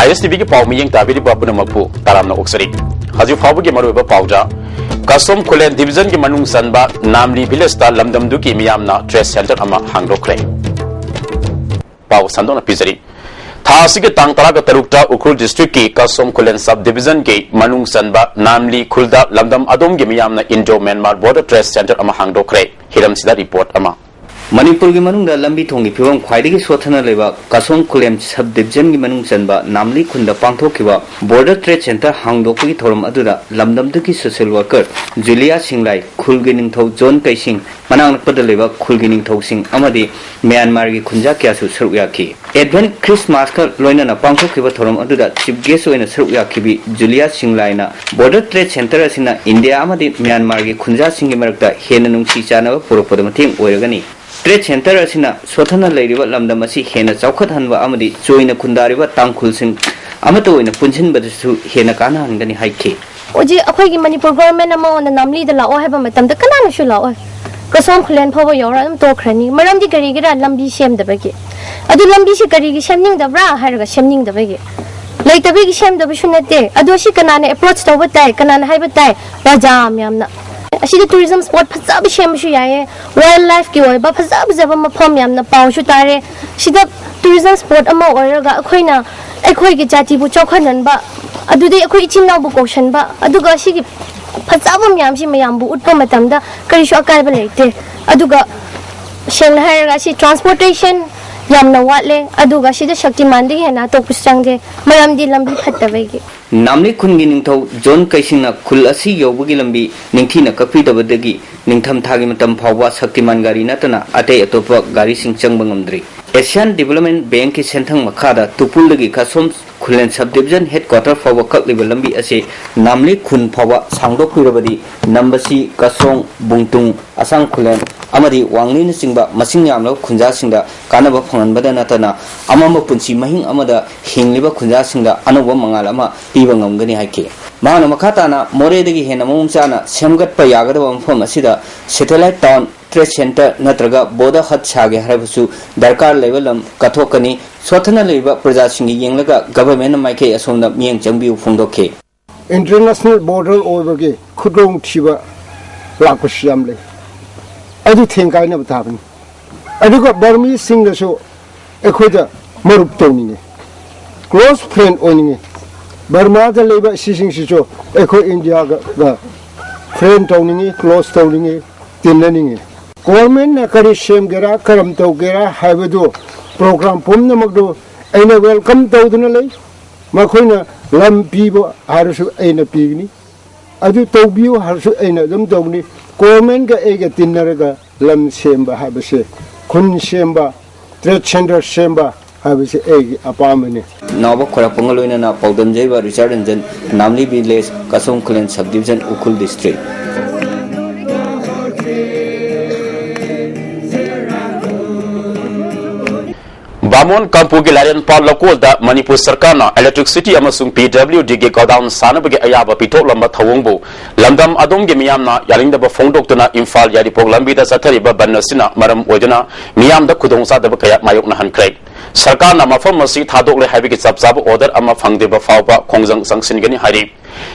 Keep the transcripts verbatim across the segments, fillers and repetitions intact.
ꯑꯥꯏ ꯑꯦꯁ T ꯚꯤꯒꯤ ꯄꯥꯎ ꯃꯤꯠꯌꯦꯡ ꯇꯥꯕꯤꯔꯤꯕ ꯄꯨꯝꯅꯃꯛꯄꯨ ꯇꯔꯥꯝꯅ ꯑꯣꯛꯆꯔꯤ꯫ ꯍꯧꯖꯤꯛ ꯐꯥꯎꯕꯒꯤ ꯃꯔꯨꯑꯣꯏꯕ ꯄꯥꯎꯗ, ꯀꯁꯣꯝ ꯈꯨꯂꯦꯟ ꯗꯤꯕꯤꯖꯟꯒꯤ ꯃꯅꯨꯡ ꯆꯟꯕ ꯅꯥꯝꯂꯤ ꯚꯤꯂꯦꯖꯇ ꯂꯝꯗꯝꯗꯨꯒꯤ ꯃꯤꯌꯥꯝꯅ ꯇ꯭ꯔꯦꯗ ꯁꯦꯟꯇꯔ ꯑꯃ ꯍꯥꯡꯗꯣꯛꯈ꯭ꯔꯦ꯫ ꯄꯥꯎ ꯁꯟꯗꯣꯛꯅ ꯄꯤꯖꯔꯤ꯫ ꯊꯥ ꯑꯁꯤꯒꯤ ꯇꯥꯡ ꯇꯔꯥꯒ ꯇꯔꯨꯛꯇ ꯎꯈ꯭ꯔꯨꯜ ꯗꯤꯁꯇ꯭ꯔꯤꯛꯀꯤ ꯀꯁꯣꯝ ꯈꯨꯂꯦꯟ ꯁꯕ ꯗꯤꯕꯤꯖꯟꯒꯤ ꯃꯅꯨꯡ ꯆꯟꯕ ꯅꯥꯝꯂꯤ ꯈꯨꯜꯗ ꯂꯝꯗꯝ ꯑꯗꯣꯝꯒꯤ ꯃꯤꯌꯥꯝꯅ Indo Myanmar border trade centre ꯑꯃ ꯍꯥꯡꯗꯣꯛꯈ꯭ꯔꯦ꯫ ꯍꯤꯔꯝꯁꯤꯗ ꯔꯤꯄꯣꯔꯠ ꯑꯃ꯫ ꯃꯅꯤꯄꯨꯔꯒꯤ ꯃꯅꯨꯡꯗ ꯂꯝꯕꯤ ꯊꯣꯡꯒꯤ ꯐꯤꯕꯝ ꯈ꯭ꯋꯥꯏꯗꯒꯤ ꯁꯣꯠꯊꯅ ꯂꯩꯕ ꯀꯁꯣꯝ ꯈꯨꯂꯦꯝ ꯁꯕ ꯗꯤꯕꯤꯖꯟꯒꯤ ꯃꯅꯨꯡ ꯆꯟꯕ ꯅꯥꯝꯂꯤ ꯈꯨꯟꯗ ꯄꯥꯡꯊꯣꯛꯈꯤꯕ ꯕꯣꯔꯗꯔ ꯇ꯭ꯔꯦꯗ ꯁꯦꯟꯇꯔ ꯍꯥꯡꯗꯣꯛꯄꯒꯤ ꯊꯧꯔꯝ ꯑꯗꯨꯗ ꯂꯝꯗꯝꯗꯨꯒꯤ ꯁꯣꯁꯤꯌꯦꯜ ꯋꯥꯔꯀꯔ ꯖꯨꯂꯤꯌꯥ ꯁꯤꯡꯂꯥꯏ, ꯈꯨꯜꯒꯤ ꯅꯤꯡꯊꯧ ꯖꯣꯟ ꯀꯩꯁꯤꯡ, ꯃꯅꯥꯛ ꯅꯛꯄꯗ ꯂꯩꯕ ꯈꯨꯜꯒꯤ ꯅꯤꯡꯊꯧꯁꯤꯡ ꯑꯃꯗꯤ ꯃ꯭ꯌꯥꯟꯃꯥꯔꯒꯤ ꯈꯨꯟꯖꯥ ꯀꯌꯥꯁꯨ ꯁꯔꯨꯛ ꯌꯥꯈꯤ꯫ ꯑꯦꯗꯚꯦꯟ ꯈ꯭ꯔꯤꯁꯃꯥꯁꯀ ꯂꯣꯏꯅꯅ ꯄꯥꯡꯊꯣꯛꯈꯤꯕ ꯊꯧꯔꯝ ꯑꯗꯨꯗ ꯆꯤꯐ ꯒꯦꯁ ꯑꯣꯏꯅ ꯁꯔꯨꯛ ꯌꯥꯈꯤꯕꯤ ꯖꯨꯂꯤꯌꯥ ꯁꯤꯡꯂꯥꯏꯅ ꯕꯣꯔꯗꯔ ꯇ꯭ꯔꯦꯗ ꯁꯦꯟꯇꯔ ꯑꯁꯤꯅ ꯏꯟꯗꯤꯌꯥ ꯑꯃꯗꯤ ꯃ꯭ꯌꯥꯟꯃꯥꯔꯒꯤ ꯈꯨꯟꯖꯥꯁꯤꯡꯒꯤ ꯃꯔꯛꯇ ꯍꯦꯟꯅ ꯅꯨꯡꯁꯤ ꯆꯥꯟꯅꯕ ꯄꯨꯔꯛꯄꯗ ꯃꯇꯦꯡ ꯑꯣꯏꯔꯒꯅꯤ꯫ ꯇ꯭ꯔꯦꯗ ꯁꯦꯟꯇꯔ ꯑꯁꯤꯅ ꯁꯣꯠꯊꯅ ꯂꯩꯔꯤꯕ ꯂꯝꯗꯝ ꯑꯁꯤ ꯍꯦꯟꯅ ꯆꯥꯎꯈꯠꯍꯟꯕ ꯑꯃꯗꯤ ꯆꯣꯏꯅ ꯈꯨꯟꯗꯥꯔꯤꯕ ꯇꯥꯡꯈꯨꯜꯁꯤꯡ ꯑꯃꯠꯇ ꯑꯣꯏꯅ ꯄꯨꯟꯁꯤꯟꯕꯗꯁꯨ ꯍꯦꯟꯅ ꯀꯥꯟꯅꯍꯟꯒꯅꯤ ꯍꯥꯏꯈꯤ꯫ ꯍꯧꯖꯤꯛ ꯑꯩꯈꯣꯏꯒꯤ ꯃꯅꯤꯄꯨꯔ ꯒꯣꯔꯃꯦꯟ ꯑꯃ ꯑꯣꯏꯅ ꯅꯥꯝꯂꯤꯗ ꯂꯥꯛꯑꯣ ꯍꯥꯏꯕ ꯃꯇꯝꯗ ꯀꯅꯥꯅꯁꯨ ꯂꯥꯛꯑꯣꯏ꯫ ꯀꯁꯣꯝ ꯈꯨꯂꯦꯟ ꯐꯥꯎꯕ ꯌꯧꯔ ꯑꯗꯨꯝ ꯇꯣꯛꯈ꯭ꯔꯅꯤ꯫ ꯃꯔꯝꯗꯤ ꯀꯔꯤꯒꯤꯔꯥ? ꯂꯝꯕꯤ ꯁꯦꯝꯗꯕꯒꯤ꯫ ꯑꯗꯨ ꯂꯝꯕꯤꯁꯦ ꯀꯔꯤꯒꯤ ꯁꯦꯝꯅꯤꯡꯗꯕ꯭ꯔꯥ ꯍꯥꯏꯔꯒ ꯁꯦꯝꯅꯤꯡꯗꯕꯒꯤ꯫ ꯂꯩꯇꯕꯒꯤ ꯁꯦꯝꯗꯕꯁꯨ ꯅꯠꯇꯦ꯫ ꯑꯗꯣ ꯁꯤ ꯀꯅꯥꯅ ꯑꯦꯄ꯭ꯔꯣꯆ ꯇꯧꯕ ꯇꯥꯏ, ꯀꯅꯥꯅ ꯍꯥꯏꯕ ꯇꯥꯏ? ꯄ꯭ꯔꯖꯥ ꯃꯌꯥꯝꯅ꯫ ꯑꯁꯤꯗ ꯇꯨꯔꯤꯖꯝ ꯁ꯭ꯄꯣꯠ ꯐꯖꯕ ꯁꯦꯝꯕꯁꯨ ꯌꯥꯏꯌꯦ꯫ ꯋꯥꯏꯜ ꯂꯥꯏꯐꯀꯤ ꯑꯣꯏꯕ ꯐꯖ ꯐꯖꯕ ꯃꯐꯝ ꯌꯥꯝꯅ ꯄꯥꯎꯁꯨ ꯇꯥꯔꯦ꯫ ꯁꯤꯗ ꯇꯨꯔꯤꯖꯝ ꯁ꯭ꯄꯣꯠ ꯑꯃ ꯑꯣꯏꯔꯒ ꯑꯩꯈꯣꯏꯅ ꯑꯩꯈꯣꯏꯒꯤ ꯖꯥꯇꯤꯕꯨ ꯆꯥꯎꯈꯠꯍꯟꯕ, ꯑꯗꯨꯗꯤ ꯑꯩꯈꯣꯏ ꯏꯆꯤꯟ ꯏꯅꯥꯎꯕꯨ ꯀꯧꯁꯟꯕ, ꯑꯗꯨꯒ ꯁꯤꯒꯤ ꯐꯖꯕ ꯃꯌꯥꯝꯁꯤ ꯃꯌꯥꯝꯕꯨ ꯎꯠꯄ ꯃꯇꯝꯗ ꯀꯔꯤꯁꯨ ꯑꯀꯥꯏꯕ ꯂꯩꯇꯦ꯫ ꯑꯗꯨꯒ ꯁꯦꯡꯅ ꯍꯥꯏꯔꯒ ꯁꯤ ꯇ꯭ꯔꯥꯟꯁꯄꯣꯔꯇꯦꯁꯟ ꯌꯥꯝꯅ ꯋꯥꯠꯂꯦ, ꯑꯗꯨꯒ ꯁꯤꯗ ꯁꯛꯇꯤꯃꯥꯟꯗꯒꯤ ꯍꯦꯟꯅ ꯑꯇꯣꯞꯄꯁꯨ ꯆꯪꯗꯦ, ꯃꯔꯝꯗꯤ ꯂꯝꯕꯤ ꯐꯠꯇꯕꯒꯤ꯫ ꯅꯥꯝꯂꯤ ꯈꯨꯟꯒꯤ ꯅꯤꯡꯊꯧ ꯖꯣꯟ ꯀꯩꯁꯤꯡꯅ ꯈꯨꯜ ꯑꯁꯤ ꯌꯧꯕꯒꯤ ꯂꯝꯕꯤ ꯅꯤꯡꯊꯤꯅ ꯀꯛꯄꯤꯗꯕꯗꯒꯤ ꯅꯤꯡꯊꯝ ꯊꯥꯒꯤ ꯃꯇꯝ ꯐꯥꯎꯕ ꯁꯛꯇꯤꯃꯥꯟ ꯒꯥꯔꯤ ꯅꯠꯇꯅ ꯑꯇꯩ ꯑꯇꯣꯞꯄ ꯒꯥꯔꯤꯁꯤꯡ ꯆꯪꯕ ꯉꯝꯗ꯭ꯔꯤ꯫ ꯑꯦꯁꯤꯌꯥꯟ ꯗꯤꯚꯦꯂꯞꯃꯦꯟ ꯕꯦꯡꯛꯀꯤ ꯁꯦꯟꯊꯪ ꯃꯈꯥꯗ ꯇꯨꯄꯨꯜꯗꯒꯤ ꯀꯁꯣꯝ ꯈꯨꯂꯦꯟ ꯁꯕ ꯗꯤꯕꯤꯖꯟ ꯍꯦꯗꯀ꯭ꯋꯥꯇꯔ ꯐꯥꯎꯕ ꯀꯛꯂꯤꯕ ꯂꯝꯕꯤ ꯑꯁꯤ ꯅꯥꯝꯂꯤ ꯈꯨꯟ ꯐꯥꯎꯕ ꯁꯥꯡꯗꯣꯛꯄꯤꯔꯕꯗꯤ ꯅꯝꯕꯁꯤ, ꯀꯁꯣꯡ, ꯕꯨꯡꯇꯨꯡ, ꯑꯁꯥꯡ ꯈꯨꯂꯦꯟ ꯑꯃꯗꯤ ꯋꯥꯡꯂꯤꯅꯆꯤꯡꯕ ꯃꯁꯤꯡ ꯌꯥꯝꯂꯕ ꯈꯨꯟꯖꯥꯁꯤꯡꯗ ꯀꯥꯟꯅꯕ ꯐꯪꯍꯟꯕꯗ ꯅꯠꯇꯅ ꯑꯃꯝꯕ ꯄꯨꯟꯁꯤ ꯃꯍꯤꯡ ꯑꯃꯗ ꯍꯤꯡꯂꯤꯕ ꯈꯨꯟꯖꯥꯁꯤꯡꯗ ꯑꯅꯧꯕ ꯃꯉꯥꯜ ꯑꯃ ꯄꯤꯕ ꯉꯝꯒꯅꯤ ꯍꯥꯏꯈꯤ꯫ ꯃꯍꯥꯛꯅ ꯃꯈꯥ ꯇꯥꯅ ꯃꯣꯔꯦꯗꯒꯤ ꯍꯦꯟꯅ ꯃꯑꯣꯡ ꯆꯥꯅ ꯁꯦꯝꯒꯠꯄ ꯌꯥꯒꯗꯕ ꯃꯐꯝ ꯑꯁꯤꯗ ꯁꯦꯇꯦꯂꯥꯏꯠ ꯇꯥꯎꯟ ꯇ꯭ꯔꯦꯗ ꯁꯦꯟꯇꯔ ꯅꯠꯇ꯭ꯔꯒ ꯕꯣꯔꯗꯔ ꯍꯠ ꯁꯥꯒꯦ ꯍꯥꯏꯔꯕꯁꯨ ꯗꯔꯀꯥꯔ ꯂꯩꯕ ꯂꯝ ꯀꯠꯊꯣꯛꯀꯅꯤ꯫ ꯁꯣꯠꯊꯅ ꯂꯩꯔꯤꯕ ꯄ꯭ꯔꯖꯥꯁꯤꯡꯒꯤ ꯌꯦꯡꯂꯒ ꯒꯚꯔꯟꯃꯦꯟꯠꯅ ꯃꯥꯏꯀꯩ ꯑꯁꯣꯝꯗ ꯃꯤꯠꯌꯦꯡ ꯆꯪꯕꯤꯌꯨ ꯐꯣꯡꯗꯣꯛꯈꯤ꯫ ꯏꯟꯇꯔꯅꯦꯁꯅꯦꯜ ꯕꯣꯔꯗꯔ ꯑꯣꯏꯕꯒꯤ ꯈꯨꯗꯣꯡꯊꯤꯕ ꯂꯥꯛꯄꯁꯨ ꯌꯥꯝ ꯂꯩ꯫ ꯑꯗꯨ ꯊꯦꯡꯒꯥꯏꯅꯕ ꯇꯥꯕꯅꯤ꯫ ꯑꯗꯨꯒ ꯕꯔꯃꯤꯁꯁꯤꯡꯅꯁꯨ ꯑꯩꯈꯣꯏꯗ ꯃꯔꯨꯞ ꯇꯧꯅꯤꯡꯉꯤ, ꯀ꯭ꯂꯣꯁ ꯐ꯭ꯔꯦꯟ ꯑꯣꯏꯅꯤꯡꯉꯤ꯫ ꯕꯔꯃꯥꯗ ꯂꯩꯕ ꯁꯤꯁꯤꯡꯁꯤꯁꯨ ꯑꯩꯈꯣꯏ ꯏꯟꯗꯤꯌꯥꯒ ꯐ꯭ꯔꯦꯟ ꯇꯧꯅꯤꯡꯉꯤ, ꯀ꯭ꯂꯣꯁ ꯇꯧꯅꯤꯡꯉꯤ, ꯇꯤꯟꯅꯅꯤꯡꯉꯤ꯫ ꯒꯣꯔꯃꯦꯟꯅ ꯀꯔꯤ ꯁꯦꯝꯒꯦꯔꯥ, ꯀꯔꯝ ꯇꯧꯒꯦꯔꯥ ꯍꯥꯏꯕꯗꯨ ꯄ꯭ꯔꯣꯒ꯭ꯔꯥꯝ ꯄꯨꯝꯅꯃꯛꯇꯨ ꯑꯩꯅ ꯋꯦꯜꯀꯝ ꯇꯧꯗꯨꯅ ꯂꯩ꯫ ꯃꯈꯣꯏꯅ ꯂꯝ ꯄꯤꯕ ꯍꯥꯏꯔꯁꯨ ꯑꯩꯅ ꯄꯤꯒꯅꯤ, ꯑꯗꯨ ꯇꯧꯕꯤꯌꯨ ꯍꯥꯏꯔꯁꯨ ꯑꯩꯅ ꯑꯗꯨꯝ ꯇꯧꯒꯅꯤ꯫ ꯒꯣꯔꯃꯦꯟꯒ ꯑꯩꯒ ꯇꯤꯟꯅꯔꯒ ꯂꯝ ꯁꯦꯝꯕ ꯍꯥꯏꯕꯁꯦ, ꯈꯨꯟ ꯁꯦꯝꯕ, ꯇ꯭ꯔꯦꯗ ꯁꯦꯟꯇꯔ ꯁꯦꯝꯕ ꯍꯥꯏꯕꯁꯦ ꯑꯩꯒꯤ ꯑꯄꯥꯝꯕꯅꯤ꯫ ꯅꯥꯎꯕ ꯈꯣꯏꯔꯥꯛꯄꯝꯒ ꯂꯣꯏꯅꯅ ꯄꯥꯎꯗꯝꯖꯩꯕ ꯔꯤꯆꯥꯔꯗ ꯔꯟꯖꯟ, ꯅꯥꯝꯂꯤ village, Kasom Khullen sub division, Ukhrul district. Bamon ꯀꯥꯡꯄꯨꯒꯤ ꯂꯥꯏꯔꯦꯟꯄꯥꯜ ꯂꯧꯀꯣꯜꯗ ꯃꯅꯤꯄꯨꯔ ꯁꯔꯀꯥꯔꯅ electricity ꯑꯃꯁꯨꯡ P W Dꯒꯤ godown ꯁꯥꯅꯕꯒꯤ ꯑꯌꯥꯕ ꯄꯤꯊꯣꯛꯂꯝꯕ ꯊꯧꯑꯣꯡꯕꯨ ꯂꯝꯗꯝ ꯑꯗꯣꯝꯒꯤ ꯃꯤꯌꯥꯝꯅ ꯌꯥꯅꯤꯡꯗꯕ ꯐꯣꯡꯗꯣꯛꯇꯨꯅ ꯏꯝꯐꯥꯜ ꯌꯥꯏꯔꯤꯄꯣꯛ ꯂꯝꯕꯤꯗ ꯆꯠꯊꯔꯤꯕ ꯕꯟ ꯑꯁꯤꯅ ꯃꯔꯝ ꯑꯣꯏꯗꯨꯅ ꯃꯤꯌꯥꯝꯗ ꯈꯨꯗꯣꯡꯆꯥꯗꯕ ꯀꯌꯥ ꯃꯥꯌꯣꯛꯅꯍꯟꯈ꯭ꯔꯦ꯫ ꯁꯔꯀꯥꯔꯅ ꯃꯐꯝ ꯑꯁꯤ ꯊꯥꯗꯣꯛꯂꯦ ꯍꯥꯏꯕꯒꯤ ꯆꯞ ꯆꯥꯕ order ꯑꯃ ꯐꯪꯗ꯭ꯔꯤꯕ ꯐꯥꯎꯕ ꯈꯣꯡꯖꯪ ꯆꯪꯁꯤꯟꯒꯅꯤ ꯍꯥꯏꯔꯤ꯫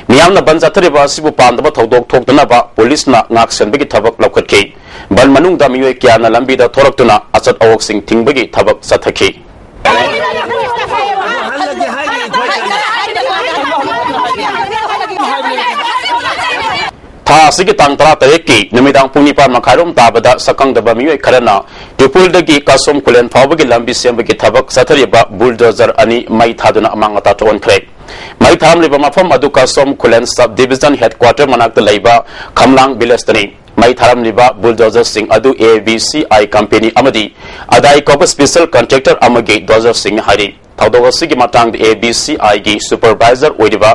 ꯃꯤꯌꯥꯝꯅ ꯕꯟ ꯆꯠꯊꯔꯤꯕ ꯑꯁꯤꯕꯨ ꯄꯥꯝꯗꯕ ꯊꯧꯗꯣꯛ ꯊꯣꯛꯇꯅꯕ ꯄꯨꯂꯤꯁꯅ ꯉꯥꯛꯁꯦꯟꯕꯒꯤ ꯊꯕꯛ ꯂꯧꯈꯠꯈꯤ꯫ ꯕꯟ ꯃꯅꯨꯡꯗ ꯃꯤꯑꯣꯏ ꯀꯌꯥꯅ ꯂꯝꯕꯤꯗ ꯊꯣꯔꯛꯇꯨꯅ ꯑꯆꯠ ꯑꯋꯣꯛꯁꯤꯡ ꯊꯤꯡꯕꯒꯤ ꯊꯕꯛ ꯆꯠꯊꯈꯤ꯫ ꯊꯥ ꯑꯁꯤꯒꯤ ꯇꯥꯡ ꯇꯔꯥꯇꯔꯦꯠꯀꯤ ꯅꯨꯃꯤꯗꯥꯡ ꯄꯨꯡ ꯅꯤꯄꯥꯟ ꯃꯈꯥꯏꯔꯣꯝ ꯇꯥꯕꯗ ꯁꯛꯈꯪꯗꯕ ꯃꯤꯑꯣꯏ ꯈꯔꯅ ꯇꯨꯄꯨꯜꯗꯒꯤ ꯀꯥꯁꯣꯝ ꯈꯨꯂꯦꯟ ꯐꯥꯎꯕꯒꯤ ꯂꯝꯕꯤ ꯁꯦꯝꯕꯒꯤ ꯊꯕꯛ ꯆꯠꯊꯔꯤꯕ ꯕꯨꯜꯗꯣꯖꯔ ꯑꯅꯤ ꯃꯩ ꯊꯥꯗꯨꯅ ꯑꯃꯥꯡ ꯑꯇꯥ ꯊꯣꯛꯍꯟꯈ꯭ꯔꯦ꯫ ꯃꯩ ꯊꯥꯔꯝꯂꯤꯕ ꯃꯐꯝ ꯑꯗꯨ ꯀꯥꯁꯣꯝ ꯈꯨꯂꯦꯟ ꯁꯕ ꯗꯤꯕꯤꯖꯟ ꯍꯦꯗꯀ꯭ꯋꯥꯇꯔ ꯃꯅꯥꯛꯇ ꯂꯩꯕ ꯈꯝꯂꯥꯡ ꯚꯤꯂꯦꯖꯇꯅꯤ꯫ ꯃꯩ ꯊꯥꯔꯝꯂꯤꯕ ꯕꯨꯜꯗꯣꯖꯔꯁꯤꯡ ꯑꯗꯨ A B C I company ꯑꯃꯗꯤ ꯑꯗꯥꯏ ꯀꯧꯕ ꯁ꯭ꯄꯦꯁꯦꯜ ꯀꯟꯇ꯭ꯔꯦꯛꯇꯔ ꯑꯃꯒꯤ ꯗꯣꯖꯔꯁꯤꯡꯅꯤ ꯍꯥꯏꯔꯤ꯫ ꯊꯧꯗꯣꯛ ꯑꯁꯤꯒꯤ ꯃꯇꯥꯡꯗ A B C I ꯒꯤ ꯁꯨꯄꯔꯚꯥꯏꯖꯔ ꯑꯣꯏꯔꯤꯕ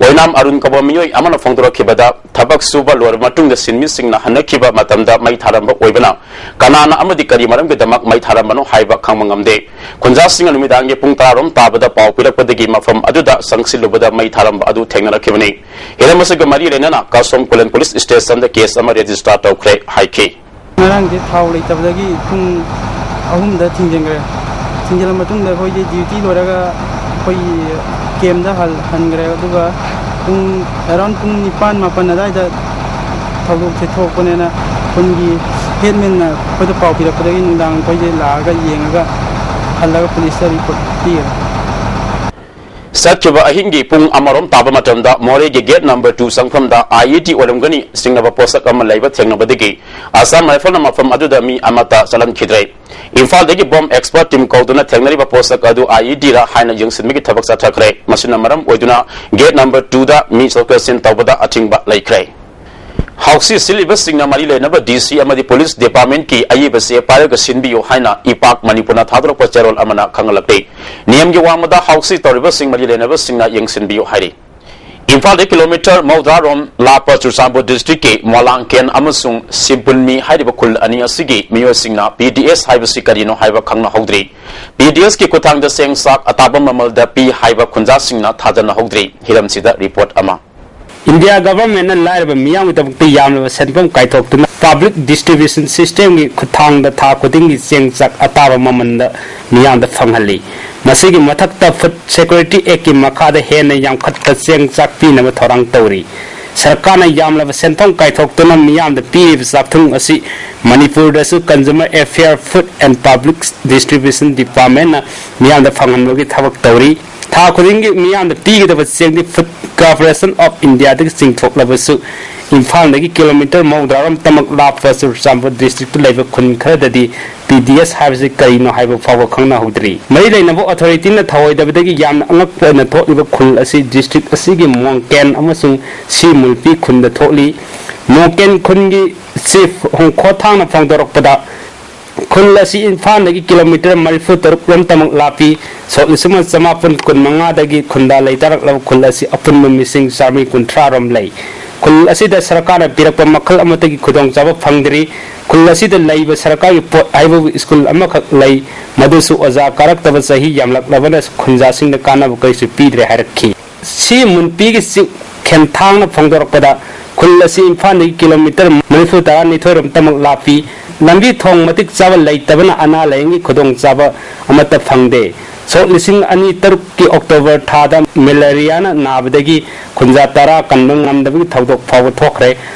ꯑꯣꯏꯅꯥꯝ ꯑꯔꯨꯟ ꯀꯧꯕ ꯃꯤꯑꯣꯏ ꯑꯃꯅ ꯐꯣꯡꯗꯣꯔꯛꯈꯤꯕꯗ, ꯊꯕꯛ ꯁꯨꯕ ꯂꯣꯏꯔꯕ ꯃꯇꯨꯡꯗ ꯁꯤꯟꯃꯤꯁꯤꯡꯅ ꯍꯟꯅꯈꯤꯕ ꯃꯇꯝꯗ ꯃꯩ ꯊꯥꯔꯝꯕ ꯑꯣꯏꯕꯅ, ꯀꯅꯥꯅ ꯑꯃꯗꯤ ꯀꯔꯤ ꯃꯔꯝꯒꯤꯗꯃꯛ ꯃꯩ ꯊꯥꯔꯝꯕꯅꯣ ꯍꯥꯏꯕ ꯈꯪꯕ ꯉꯝꯗꯦ꯫ ꯈꯨꯟꯖꯥꯁꯤꯡꯅ ꯅꯨꯃꯤꯗꯥꯡꯒꯤ ꯄꯨꯡ ꯇꯔꯥ ꯔꯣꯝ ꯇꯥꯕꯗ ꯄꯥꯎ ꯄꯤꯔꯛꯄꯗꯒꯤ ꯃꯐꯝ ꯑꯗꯨꯗ ꯆꯪꯁꯤꯜꯂꯨꯕꯗ ꯃꯩ ꯊꯥꯔꯝꯕ ꯑꯗꯨ ꯊꯦꯡꯅꯔꯛꯈꯤꯕꯅꯤ꯫ ꯍꯤꯔꯝ ꯑꯁꯤꯒ ꯃꯔꯤ ꯂꯩꯅꯅ ꯀꯥꯁꯣꯝ ꯈꯨꯂꯦꯟ ꯄꯨꯂꯤꯁ ꯁ꯭ꯇꯦꯁꯟꯗ ꯀꯦꯁ ꯑꯃ ꯔꯦꯖꯤꯁꯇꯥꯔ ꯇꯧꯈ꯭ꯔꯦ ꯍꯥꯏꯈꯤ꯫ ꯉꯔꯥꯡꯁꯦ ꯊꯥꯎ ꯂꯩꯇꯕꯗꯒꯤ ꯄꯨꯡ ꯑꯍꯨꯝꯗ ꯊꯤꯡꯖꯤꯟꯈ꯭ꯔꯦ꯫ ꯊꯤꯡꯖꯤꯜꯂ ꯃꯇꯨꯡꯗ ꯑꯩꯈꯣꯏꯁꯦ ꯗ꯭ꯌꯨꯇꯤ ꯂꯣꯏꯔꯒ ꯑꯩꯈꯣꯏꯒꯤ ꯀꯦꯝꯗ ꯍꯜ-, ꯍꯟꯈ꯭ꯔꯦ꯫ ꯑꯗꯨꯒ ꯄꯨꯡ, ꯑꯦꯔꯥꯎꯟ ꯄꯨꯡ ꯅꯤꯄꯥꯟ ꯃꯥꯄꯟ ꯑꯗꯨꯋꯥꯏꯗ ꯊꯧꯗꯣꯛꯁꯦ ꯊꯣꯛꯄꯅꯦꯅ ꯈꯨꯟꯒꯤ ꯍꯦꯠꯃꯦꯟꯅ ꯑꯩꯈꯣꯏꯗ ꯄꯥꯎ ꯄꯤꯔꯛꯄꯗꯒꯤ ꯅꯨꯡꯗꯥꯡ ꯑꯩꯈꯣꯏꯁꯦ ꯂꯥꯛꯑꯒ ꯌꯦꯡꯉꯒ ꯍꯜꯂꯒ ꯄꯨꯂꯤꯁꯇ ꯔꯤꯄꯣꯔꯠ ꯄꯤꯈ꯭ꯔꯦ꯫ ꯆꯠꯈꯤꯕ ꯑꯍꯤꯡꯒꯤ ꯄꯨꯡ ꯑꯃꯔꯣꯝ ꯇꯥꯕ ꯃꯇꯝꯗ ꯃꯣꯔꯦꯒꯤ ꯒꯦꯠ ꯅꯝꯕꯔ ꯇꯨ ꯆꯪꯐꯝꯗ ꯑꯥꯏ ꯏ ꯗꯤ ꯑꯣꯏꯔꯝꯒꯅꯤ ꯆꯤꯡꯅꯕ ꯄꯣꯠꯁꯛ ꯑꯃ ꯂꯩꯕ ꯊꯦꯡꯅꯕꯗꯒꯤ ꯑꯁꯥꯝ ꯔꯥꯏꯐꯜꯅ ꯃꯐꯝ ꯑꯗꯨꯗ ꯃꯤ ꯑꯃꯠꯇ ꯆꯠꯍꯟꯈꯤꯗ꯭ꯔꯦ꯫ ꯏꯝꯐꯥꯜꯗꯒꯤ ꯕꯣꯝ ꯑꯦꯛꯁꯄꯔꯠ ꯇꯤꯝ ꯀꯧꯗꯨꯅ ꯊꯦꯡꯅꯔꯤꯕ ꯄꯣꯠꯁꯛ ꯑꯗꯨ ꯑꯥꯏ ꯏ ꯗꯤꯔ ꯍꯥꯏꯅ ꯌꯦꯡꯁꯤꯟꯕꯒꯤ ꯊꯕꯛ ꯆꯠꯊꯈ꯭ꯔꯦ꯫ ꯃꯁꯤꯅ ꯃꯔꯝ ꯑꯣꯏꯗꯨꯅ ꯒꯦꯠ ꯅꯝꯕꯔ ꯇꯨꯗ ꯃꯤ ꯆꯠꯊꯣꯛ ꯆꯠꯁꯤꯟ ꯇꯧꯕꯗ ꯑꯊꯤꯡꯕ ꯂꯩꯈ꯭ꯔꯦ꯫ ꯍꯥꯎꯁꯤ ꯁꯤꯜꯂꯤꯕꯁꯤꯡꯅ ꯃꯔꯤ ꯂꯩꯅꯕ ꯗꯤ ꯁꯤ ꯑꯃꯗꯤ ꯄꯨꯂꯤꯁ ꯗꯤꯄꯥꯔꯠꯃꯦꯟꯠꯀꯤ ꯑꯏꯕꯁꯦ ꯄꯥꯏꯔꯒ ꯁꯤꯟꯕꯤꯌꯨ ꯍꯥꯏꯅ ꯏꯄꯥꯛ ꯃꯅꯤꯄꯨꯔꯅ ꯊꯥꯗꯣꯔꯛꯄ ꯆꯦꯔꯣꯜ ꯑꯃꯅ ꯈꯪꯍꯜꯂꯛꯂꯤ꯫ ꯅꯤꯌꯝꯒꯤ ꯋꯥꯡꯃꯗ ꯍꯥꯎꯁꯤ ꯇꯧꯔꯤꯕꯁꯤꯡ ꯃꯔꯤ ꯂꯩꯅꯕꯁꯤꯡꯅ ꯌꯦꯡꯁꯤꯟꯕꯤꯌꯨ ꯍꯥꯏꯔꯤ꯫ ꯏꯝꯐꯥꯜꯗꯒꯤ ꯀꯤꯂꯣꯃꯤꯇꯔ ꯃꯧꯗ꯭ꯔꯥ ꯔꯣꯝ ꯂꯥꯞꯄ ꯆꯨꯔꯆꯥꯟꯄꯨꯔ ꯗꯤꯁꯇ꯭ꯔꯤꯛꯀꯤ ꯃꯣꯂꯥꯡꯀꯦꯟ ꯑꯃꯁꯨꯡ ꯁꯤꯕꯨꯟꯃꯤ ꯍꯥꯏꯔꯤꯕ ꯈꯨꯜ ꯑꯅꯤ ꯑꯁꯤꯒꯤ ꯃꯤꯑꯣꯏꯁꯤꯡꯅ ꯄꯤ ꯗꯤ ꯑꯦꯁ ꯍꯥꯏꯕꯁꯤ ꯀꯔꯤꯅꯣ ꯍꯥꯏꯕ ꯈꯪꯅꯍꯧꯗ꯭ꯔꯤ꯫ ꯄꯤ ꯗꯤ ꯑꯦꯁꯀꯤ ꯈꯨꯠꯊꯥꯡꯗ ꯆꯦꯡ ꯆꯥꯛ ꯑꯇꯥꯕ ꯃꯃꯜꯗ ꯄꯤ ꯍꯥꯏꯕ ꯈꯨꯟꯖꯥꯁꯤꯡꯅ ꯊꯥꯖꯅꯍꯧꯗ꯭ꯔꯤ꯫ ꯍꯤꯔꯝꯁꯤꯗ ꯔꯤꯄꯣꯔꯠ ꯑꯃ꯫ ꯏꯟꯗꯤꯌꯥ ꯒꯚꯔꯟꯃꯦꯟꯠꯅ ꯂꯥꯏꯔꯕ ꯃꯤꯌꯥꯝꯒꯤꯗꯃꯛꯇ ꯌꯥꯝꯂꯕ ꯁꯦꯟꯐꯝ ꯀꯥꯏꯊꯣꯛꯇꯨꯅ ꯄꯕ꯭ꯂꯤꯛ ꯗꯤꯁꯇ꯭ꯔꯤꯕ꯭ꯌꯨꯁꯟ ꯁꯤꯁꯇꯦꯝꯒꯤ ꯈꯨꯠꯊꯥꯡꯗ ꯊꯥ ꯈꯨꯗꯤꯡꯒꯤ ꯆꯦꯡ ꯆꯥꯛ ꯑꯇꯥꯕ ꯃꯃꯜꯗ ꯃꯤꯌꯥꯝꯗ ꯐꯪꯍꯜꯂꯤ꯫ ꯃꯁꯤꯒꯤ ꯃꯊꯛꯇ ꯐꯨꯗ ꯁꯦꯀ꯭ꯌꯨꯔꯤꯇꯤ ꯑꯦꯛꯀꯤ ꯃꯈꯥꯗ ꯍꯦꯟꯅ ꯌꯥꯝꯈꯠꯄ ꯆꯦꯡ ꯆꯥꯛ ꯄꯤꯅꯕ ꯊꯧꯔꯥꯡ ꯇꯧꯔꯤ꯫ ꯁꯔꯀꯥꯔꯅ ꯌꯥꯝꯂꯕ ꯁꯦꯟꯐꯝ ꯀꯥꯏꯊꯣꯛꯇꯨꯅ ꯃꯤꯌꯥꯝꯗ ꯄꯤꯔꯤꯕ ꯆꯥꯛꯊꯨꯡ ꯑꯁꯤ ꯃꯅꯤꯄꯨꯔꯗꯁꯨ Consumer Affairs, Food and Public Distribution Departmentꯅ ꯃꯤꯌꯥꯝꯗ ꯐꯪꯍꯟꯕꯒꯤ ꯊꯕꯛ ꯇꯧꯔꯤ꯫ ꯊꯥ ꯈꯨꯗꯤꯡꯒꯤ ꯃꯤꯌꯥꯝꯗ ꯄꯤꯒꯗꯕ ꯆꯦꯡꯗꯤ Food Corporation of Indiaꯗꯒꯤ ꯆꯤꯡꯊꯣꯛꯂꯕꯁꯨ, ꯏꯝꯐꯥꯜꯗꯒꯤ ꯀꯤꯂꯣꯃꯤꯇꯔ ꯃꯧꯗ꯭ꯔꯥꯔꯣꯝꯇꯃꯛ ꯂꯥꯞꯄ ꯆꯨꯔꯆꯥꯟꯄꯨꯔ ꯗꯤꯁꯇ꯭ꯔꯤꯛꯇ ꯂꯩꯕ ꯈꯨꯟ ꯈꯔꯗꯗꯤ ꯄꯤ ꯗꯤ ꯑꯦꯁ ꯍꯥꯏꯕꯁꯤ ꯀꯔꯤꯅꯣ ꯍꯥꯏꯕ ꯐꯥꯎꯕ ꯈꯪꯅꯍꯧꯗ꯭ꯔꯤ꯫ ꯃꯔꯤ ꯂꯩꯅꯕ ꯑꯣꯊꯣꯔꯤꯇꯤꯅ ꯊꯧꯑꯣꯏꯗꯕꯗꯒꯤ ꯌꯥꯝꯅ ꯑꯉꯛꯄ ꯑꯣꯏꯅ ꯊꯣꯛꯂꯤꯕ ꯈꯨꯜ ꯑꯁꯤ ꯗꯤꯁꯇ꯭ꯔꯤꯛ ꯑꯁꯤꯒꯤ ꯃꯣꯡꯀꯦꯟ ꯑꯃꯁꯨꯡ ꯁꯤ ꯃꯨꯜꯄꯤ ꯈꯨꯟꯗ ꯊꯣꯛꯂꯤ꯫ ꯃꯣꯡꯀꯦꯟ ꯈꯨꯟꯒꯤ ꯆꯤꯐ ꯍꯣꯡꯈꯣ ꯊꯥꯡꯅ ꯐꯣꯡꯗꯣꯔꯛꯄꯗ, ꯈꯨꯜ ꯑꯁꯤ ꯏꯝꯐꯥꯜꯗꯒꯤ ꯀꯤꯂꯣꯃꯤꯇꯔ ꯃꯔꯤꯐꯨ ꯇꯔꯨꯛ ꯔꯣꯝꯇꯃꯛ ꯂꯥꯞꯄꯤ꯫ ꯁꯣꯛ ꯂꯤꯁꯤꯡ ꯑꯃ ꯆꯃꯥꯄꯟ ꯀꯨꯟ ꯃꯉꯥꯗꯒꯤ ꯈꯨꯟꯗꯥ ꯂꯩꯇꯥꯔꯛꯂꯕ ꯈꯨꯜ ꯑꯁꯤ ꯑꯄꯨꯟꯕ ꯃꯤꯁꯤꯡ ꯆꯥꯃꯔꯤ ꯀꯨꯟꯊ꯭ꯔꯥ ꯔꯣꯝ ꯂꯩ꯫ ꯈꯨꯜ ꯑꯁꯤꯗ ꯁꯔꯀꯥꯔꯅ ꯄꯤꯔꯛꯄ ꯃꯈꯜ ꯑꯃꯠꯇꯒꯤ ꯈꯨꯗꯣꯡꯆꯥꯕ ꯐꯪꯗ꯭ꯔꯤ꯫ ꯈꯨꯜ ꯑꯁꯤꯗ ꯂꯩꯕ ꯁꯔꯀꯥꯔꯒꯤ ꯄꯣꯠ ꯍꯥꯏꯕꯕꯨ ꯁ꯭ꯀꯨꯜ ꯑꯃꯈꯛ ꯂꯩ, ꯃꯗꯨꯁꯨ ꯑꯣꯖꯥ ꯀꯥꯔꯛꯇꯕ ꯆꯍꯤ ꯌꯥꯝꯂꯛꯂꯕꯅ ꯈꯨꯟꯖꯥꯁꯤꯡꯗ ꯀꯥꯟꯅꯕ ꯀꯔꯤꯁꯨ ꯄꯤꯗ꯭ꯔꯦ ꯍꯥꯏꯔꯛꯈꯤ꯫ ꯁꯤ ꯃꯨꯟꯄꯤꯒꯤ ꯆꯤꯐ ꯈꯦꯟꯊꯥꯡꯅ ꯐꯣꯡꯗꯣꯔꯛꯄꯗ, ꯈꯨꯜ ꯑꯁꯤ ꯏꯝꯐꯥꯜꯗꯒꯤ ꯀꯤꯂꯣꯃꯤꯇꯔ ꯃꯔꯤꯐꯨ ꯇꯔꯥꯅꯤꯊꯣꯏ ꯔꯣꯝꯇꯃꯛ ꯂꯥꯞꯄꯤ꯫ ꯂꯝꯕꯤ ꯊꯣꯡ ꯃꯇꯤꯛ ꯆꯥꯕ ꯂꯩꯇꯕꯅ ꯑꯅꯥ ꯂꯥꯌꯦꯡꯒꯤ ꯈꯨꯗꯣꯡꯆꯥꯕ ꯑꯃꯠꯇ ꯐꯪꯗꯦ꯫ ꯁꯣꯛ ꯂꯤꯁꯤꯡ ꯑꯅꯤ ꯇꯔꯨꯛꯀꯤ ꯑꯣꯛꯇꯣꯕꯔ ꯊꯥꯗ ꯃꯦꯂꯦꯔꯤꯌꯥꯅ ꯅꯥꯕꯗꯒꯤ ꯈꯨꯟꯖꯥ ꯇꯔꯥ ꯀꯟꯕ ꯉꯝꯗꯕꯒꯤ ꯊꯧꯗꯣꯛ ꯐꯥꯎꯕ ꯊꯣꯛꯈ꯭ꯔꯦ꯫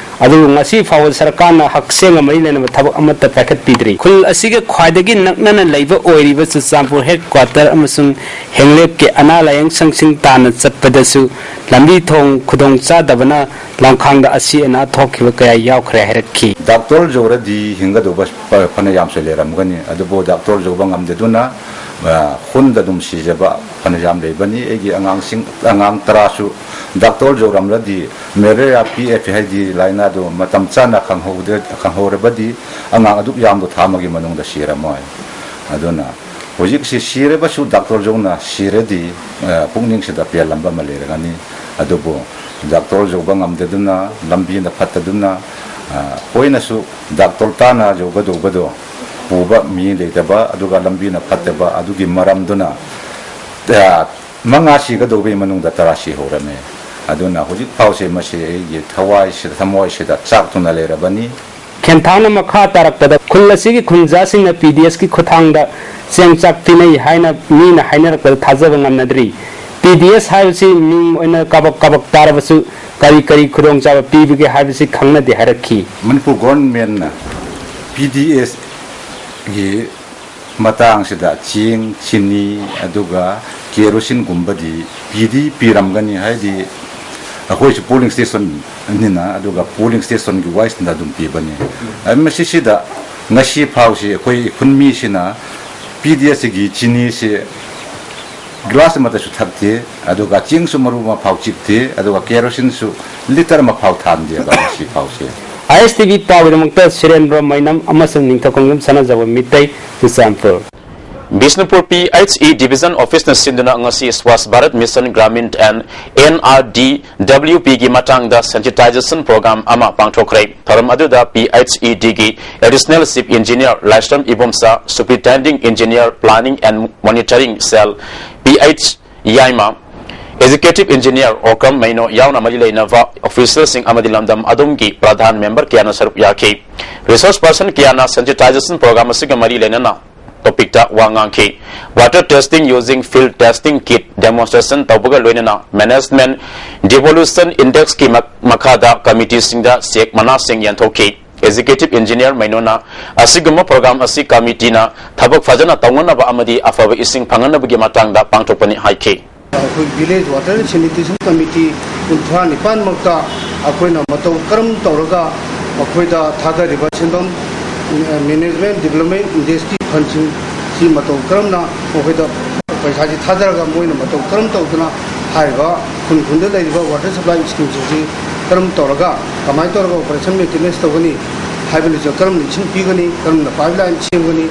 ꯑꯗꯨꯕꯨ ꯉꯁꯤ ꯐꯥꯎꯕ ꯁꯔꯀꯥꯔꯅ ꯍꯛꯁꯦꯜꯒ ꯃꯔꯤ ꯂꯩꯅꯕ ꯊꯕꯛ ꯑꯃꯠꯇ ꯄꯥꯏꯈꯠꯄꯤꯗ꯭ꯔꯤ꯫ ꯈꯨꯜ ꯑꯁꯤꯒ ꯈ꯭ꯋꯥꯏꯗꯒꯤ ꯅꯛꯅꯅ ꯂꯩꯕ ꯑꯣꯏꯔꯤꯕ ꯆꯨꯔꯆꯥꯟꯄꯨꯔ ꯍꯦꯗ ꯀ꯭ꯋꯥꯇꯔ ꯑꯃꯁꯨꯡ ꯍꯦꯡꯂꯦꯞꯀꯤ ꯑꯅꯥ ꯂꯥꯌꯦꯡ ꯁꯪꯁꯤꯡ ꯇꯥꯟꯅ ꯆꯠꯄꯗꯁꯨ ꯂꯝꯕꯤ ꯊꯣꯡ ꯈꯨꯗꯣꯡ ꯆꯥꯗꯕꯅ ꯂꯝꯈꯥꯡꯗ ꯑꯁꯤ ꯑꯅꯥ ꯊꯣꯛꯈꯤꯕ ꯀꯌꯥ ꯌꯥꯎꯈ꯭ꯔꯦ ꯍꯥꯏꯔꯛꯈꯤ꯫ ꯗꯥꯛꯇꯔ ꯌꯧꯔꯗꯤ ꯍꯤꯡꯒꯗꯧꯕ ꯐ-, ꯐꯅ ꯌꯥꯝꯁꯨ ꯂꯩꯔꯝꯒꯅꯤ, ꯑꯗꯨꯕꯨ ꯗꯥꯛꯇꯔ ꯌꯧꯕ ꯉꯝꯗꯗꯨꯅ, ꯑ, ꯈꯨꯟꯗ ꯑꯗꯨꯝ ꯁꯤꯖꯕ ꯐꯅ ꯌꯥꯝ ꯂꯩꯕꯅꯤ꯫ ꯑꯩꯒꯤ ꯑꯉꯥꯡꯁꯤꯡ, ꯑꯉꯥꯡ ꯇꯔꯥꯁꯨ ꯗꯥꯛꯇꯔ ꯌꯧꯔꯝꯂꯗꯤ ꯃꯦꯂꯦꯔꯤꯌꯥ ꯄꯤ ꯑꯦꯐ ꯍꯥꯏꯗꯤ ꯂꯥꯏꯅꯥꯗꯨ ꯃꯇꯝ ꯆꯥꯅ ꯈꯪꯍꯧꯗ-, ꯈꯪꯍꯧꯔꯕꯗꯤ ꯑꯉꯥꯡ ꯑꯗꯨꯛ ꯌꯥꯝꯕ ꯊꯥ ꯑꯃꯒꯤ ꯃꯅꯨꯡꯗ ꯁꯤꯔꯝꯃꯣꯏ꯫ ꯑꯗꯨꯅ ꯍꯧꯖꯤꯛꯁꯤ ꯁꯤꯔꯕꯁꯨ ꯗꯥꯛꯇꯔ ꯌꯧꯅ ꯁꯤꯔꯗꯤ, ꯑ, ꯄꯨꯛꯅꯤꯡꯁꯤꯗ ꯄꯦꯜꯂꯝꯕ ꯑꯃ ꯂꯩꯔꯒꯅꯤ꯫ ꯑꯗꯨꯕꯨ ꯗꯥꯛꯇꯔ ꯌꯧꯕ ꯉꯝꯗꯗꯨꯅ, ꯂꯝꯕꯤꯅ ꯐꯠꯇꯗꯨꯅ, ꯑ, ꯑꯩꯈꯣꯏꯅꯁꯨ ꯗꯥꯛꯇꯔ ꯇꯥꯅ ꯌꯧꯒꯗꯧꯕꯗꯣ ꯄꯨꯕ ꯃꯤ ꯂꯩꯇꯕ, ꯑꯗꯨꯒ ꯂꯝꯕꯤꯅ ꯐꯠꯇꯕ, ꯑꯗꯨꯒꯤ ꯃꯔꯝꯗꯨꯅ, ꯑ, ꯃꯉꯥ ꯁꯤꯒꯗꯧꯕꯒꯤ ꯃꯅꯨꯡꯗ ꯇꯔꯥ ꯁꯤꯍꯧꯔꯝꯃꯦ꯫ ꯑꯗꯨꯅ ꯍꯧꯖꯤꯛ ꯐꯥꯎꯁꯦ ꯃꯁꯤ ꯑꯩꯒꯤ ꯊꯋꯥꯏꯁꯤꯗ, ꯊꯃꯣꯏꯁꯤꯗ ꯆꯥꯛꯇꯨꯅ ꯂꯩꯔꯕꯅꯤ꯫ ꯈꯦꯟꯊꯥꯡꯅ ꯃꯈꯥ ꯇꯥꯔꯛꯄꯗ ꯈꯨꯜ ꯑꯁꯤꯒꯤ ꯈꯨꯟꯖꯥꯁꯤꯡꯅ ꯄꯤ ꯗꯤ ꯑꯦꯁꯀꯤ ꯈꯨꯠꯊꯥꯡꯗ ꯆꯦꯡ ꯆꯥꯛ ꯄꯤꯅꯩ ꯍꯥꯏꯅ ꯃꯤꯅ ꯍꯥꯏꯅꯔꯛꯄꯗ ꯊꯥꯖꯕ ꯉꯝꯅꯗ꯭ꯔꯤ꯫ ꯄꯤ ꯗꯤ ꯑꯦꯁ ꯍꯥꯏꯕꯁꯤ ꯃꯤꯡ ꯑꯣꯏꯅ ꯀꯥꯕꯛ ꯀꯥꯕꯛ ꯇꯥꯔꯕꯁꯨ ꯀꯔꯤ ꯀꯔꯤ ꯈꯨꯗꯣꯡꯆꯥꯕ ꯄꯤꯕꯒꯦ ꯍꯥꯏꯕꯁꯤ ꯈꯪꯅꯗꯦ ꯍꯥꯏꯔꯛꯈꯤ꯫ ꯃꯅꯤꯄꯨꯔ ꯒꯣꯔꯟꯃꯦꯟꯅ ꯄꯤ ꯗꯤ ꯑꯦꯁꯒꯤ ꯃꯇꯥꯡꯁꯤꯗ ꯆꯦꯡ, ꯆꯤꯅꯤ, ꯑꯗꯨꯒ ꯀꯦꯔꯣꯁꯤꯟꯒꯨꯝꯕꯗꯤ ꯄꯤꯗꯤ ꯄꯤꯔꯝꯒꯅꯤ, ꯍꯥꯏꯗꯤ ꯑꯩꯈꯣꯏꯁꯨ ꯄꯣꯂꯤꯡ ꯁ꯭ꯇꯦꯁꯟꯅꯤꯅ, ꯑꯗꯨꯒ ꯄꯣꯂꯤꯡ ꯁ꯭ꯇꯦꯁꯟꯒꯤ ꯋꯥꯏꯁꯅ ꯑꯗꯨꯝ ꯄꯤꯕꯅꯤ꯫ ꯑꯗꯨ ꯃꯁꯤꯁꯤꯗ ꯉꯁꯤ ꯐꯥꯎꯁꯤ ꯑꯩꯈꯣꯏ ꯈꯨꯟ ꯃꯤꯁꯤꯅ ꯄꯤ ꯗꯤ ꯑꯦꯁꯁꯤꯒꯤ ꯆꯤꯅꯤꯁꯤ ꯒ꯭ꯂꯥꯁ ꯑꯃꯠꯇꯁꯨ ꯊꯛꯇꯦ, ꯑꯗꯨꯒ ꯆꯦꯡꯁꯨ ꯃꯔꯨ ꯑꯃ ꯐꯥꯎ ꯆꯤꯛꯇꯦ, ꯑꯗꯨꯒ ꯀꯦꯔꯣꯁꯤꯟꯁꯨ ꯂꯤꯇꯔ ꯑꯃ ꯐꯥꯎ ꯊꯥꯟꯗꯦꯕ ꯉꯁꯤ ꯐꯥꯎꯁꯦ꯫ ꯑꯥꯏ ꯑꯦꯁ ꯇꯤ ꯚꯤ ꯄꯥꯎꯒꯤꯗꯃꯛꯇ ꯁꯨꯔꯦꯟꯗ꯭ꯔ ꯃꯩꯅꯝ ꯑꯃꯁꯨꯡ Ningthoukhongjam Sanajaoba Meitei, Churachandpur. Bishnupur P H E division ꯑꯣꯐꯤꯁꯅ ꯁꯤꯟꯗꯨꯅ ꯉꯁꯤ Swachh Bharat mission Grameen and N R D W ꯄꯤꯒꯤ ꯃꯇꯥꯡꯗ ꯁꯦꯟꯁꯤꯇꯥꯏꯖꯦꯁꯟ ꯄ꯭ꯔꯣꯒ꯭ꯔꯥꯝ ꯑꯃ ꯄꯥꯡꯊꯣꯛꯈ꯭ꯔꯦ꯫ ꯊꯧꯔꯝ ꯑꯗꯨꯗ ꯄꯤ ꯑꯩꯆ ꯏ ꯗꯤꯒꯤ additional chief engineer Laishram Ibomcha, superintending engineer planning and monitoring cell P H ꯌꯥꯏꯃ, Executive Engineer Okram Meino ꯌꯥꯎꯅ ꯃꯔꯤ ꯂꯩꯅꯕ officialꯁꯤꯡ ꯑꯃꯗꯤ ꯂꯝꯗꯝ ꯑꯗꯨꯝꯒꯤ ꯄ꯭ꯔꯙꯥꯟ member ꯀꯌꯥꯅ ꯁꯔꯨꯛ ꯌꯥꯈꯤ꯫ Resource person ꯀꯌꯥꯅ sensitization program ꯑꯁꯤꯒ ꯃꯔꯤ ꯂꯩꯅꯅ topicꯇ ꯋꯥ ꯉꯥꯡꯈꯤ꯫ Water testing using field testing kit demonstration ꯇꯧꯕꯒ ꯂꯣꯏꯅꯅ management devolution indexꯀꯤ ꯃ-, ꯃꯈꯥꯗ committeeꯁꯤꯡꯗ cheque ꯃꯅꯥꯁꯤꯡ ꯌꯦꯟꯊꯣꯛꯈꯤ꯫ Executive Engineer ꯃꯩꯅꯣꯅ ꯑꯁꯤꯒꯨꯝꯕ program ꯑꯁꯤ committeeꯅ ꯊꯕꯛ ꯐꯖꯅ ꯇꯧꯅꯅꯕ ꯑꯃꯗꯤ ꯑꯐꯕ ꯏꯁꯤꯡ ꯐꯪꯍꯟꯅꯕꯒꯤ ꯃꯇꯥꯡꯗ ꯄꯥꯡꯊꯣꯛꯄꯅꯤ ꯍꯥꯏꯈꯤ꯫ ꯑꯩꯈꯣꯏ village water sanitation committee ꯀꯨꯟꯊ꯭ꯔꯥ ꯅꯤꯄꯥꯟꯃꯛꯇ ꯑꯩꯈꯣꯏꯅ ꯃꯇꯧ ꯀꯔꯝ ꯇꯧꯔꯒ ꯃꯈꯣꯏꯗ ꯊꯥꯗꯔꯤꯕ ꯁꯦꯟꯐꯝ, management development indexꯀꯤ fundꯁꯤꯡ ꯁꯤ ꯃꯇꯧ ꯀꯔꯝꯅ ꯃꯈꯣꯏꯗ ꯄꯩꯁꯥꯁꯤ ꯊꯥꯗꯔꯒ ꯃꯣꯏꯅ ꯃꯇꯧ ꯀꯔꯝ ꯇꯧꯗꯨꯅ ꯍꯥꯏꯔꯤꯕ ꯈꯨꯟ ꯈꯨꯟꯗ ꯂꯩꯔꯤꯕ water supply schemeꯁꯤꯡꯁꯤ ꯀꯔꯝ ꯇꯧꯔꯒ, ꯀꯃꯥꯏꯅ ꯇꯧꯔꯒ operation maintenance ꯇꯧꯒꯅꯤ ꯍꯥꯏꯕꯅꯆꯤꯡꯕ, ꯀꯔꯝꯅ ꯏꯁꯤꯡ ꯄꯤꯒꯅꯤ, ꯀꯔꯝꯅ pipeline ꯁꯦꯝꯒꯅꯤ,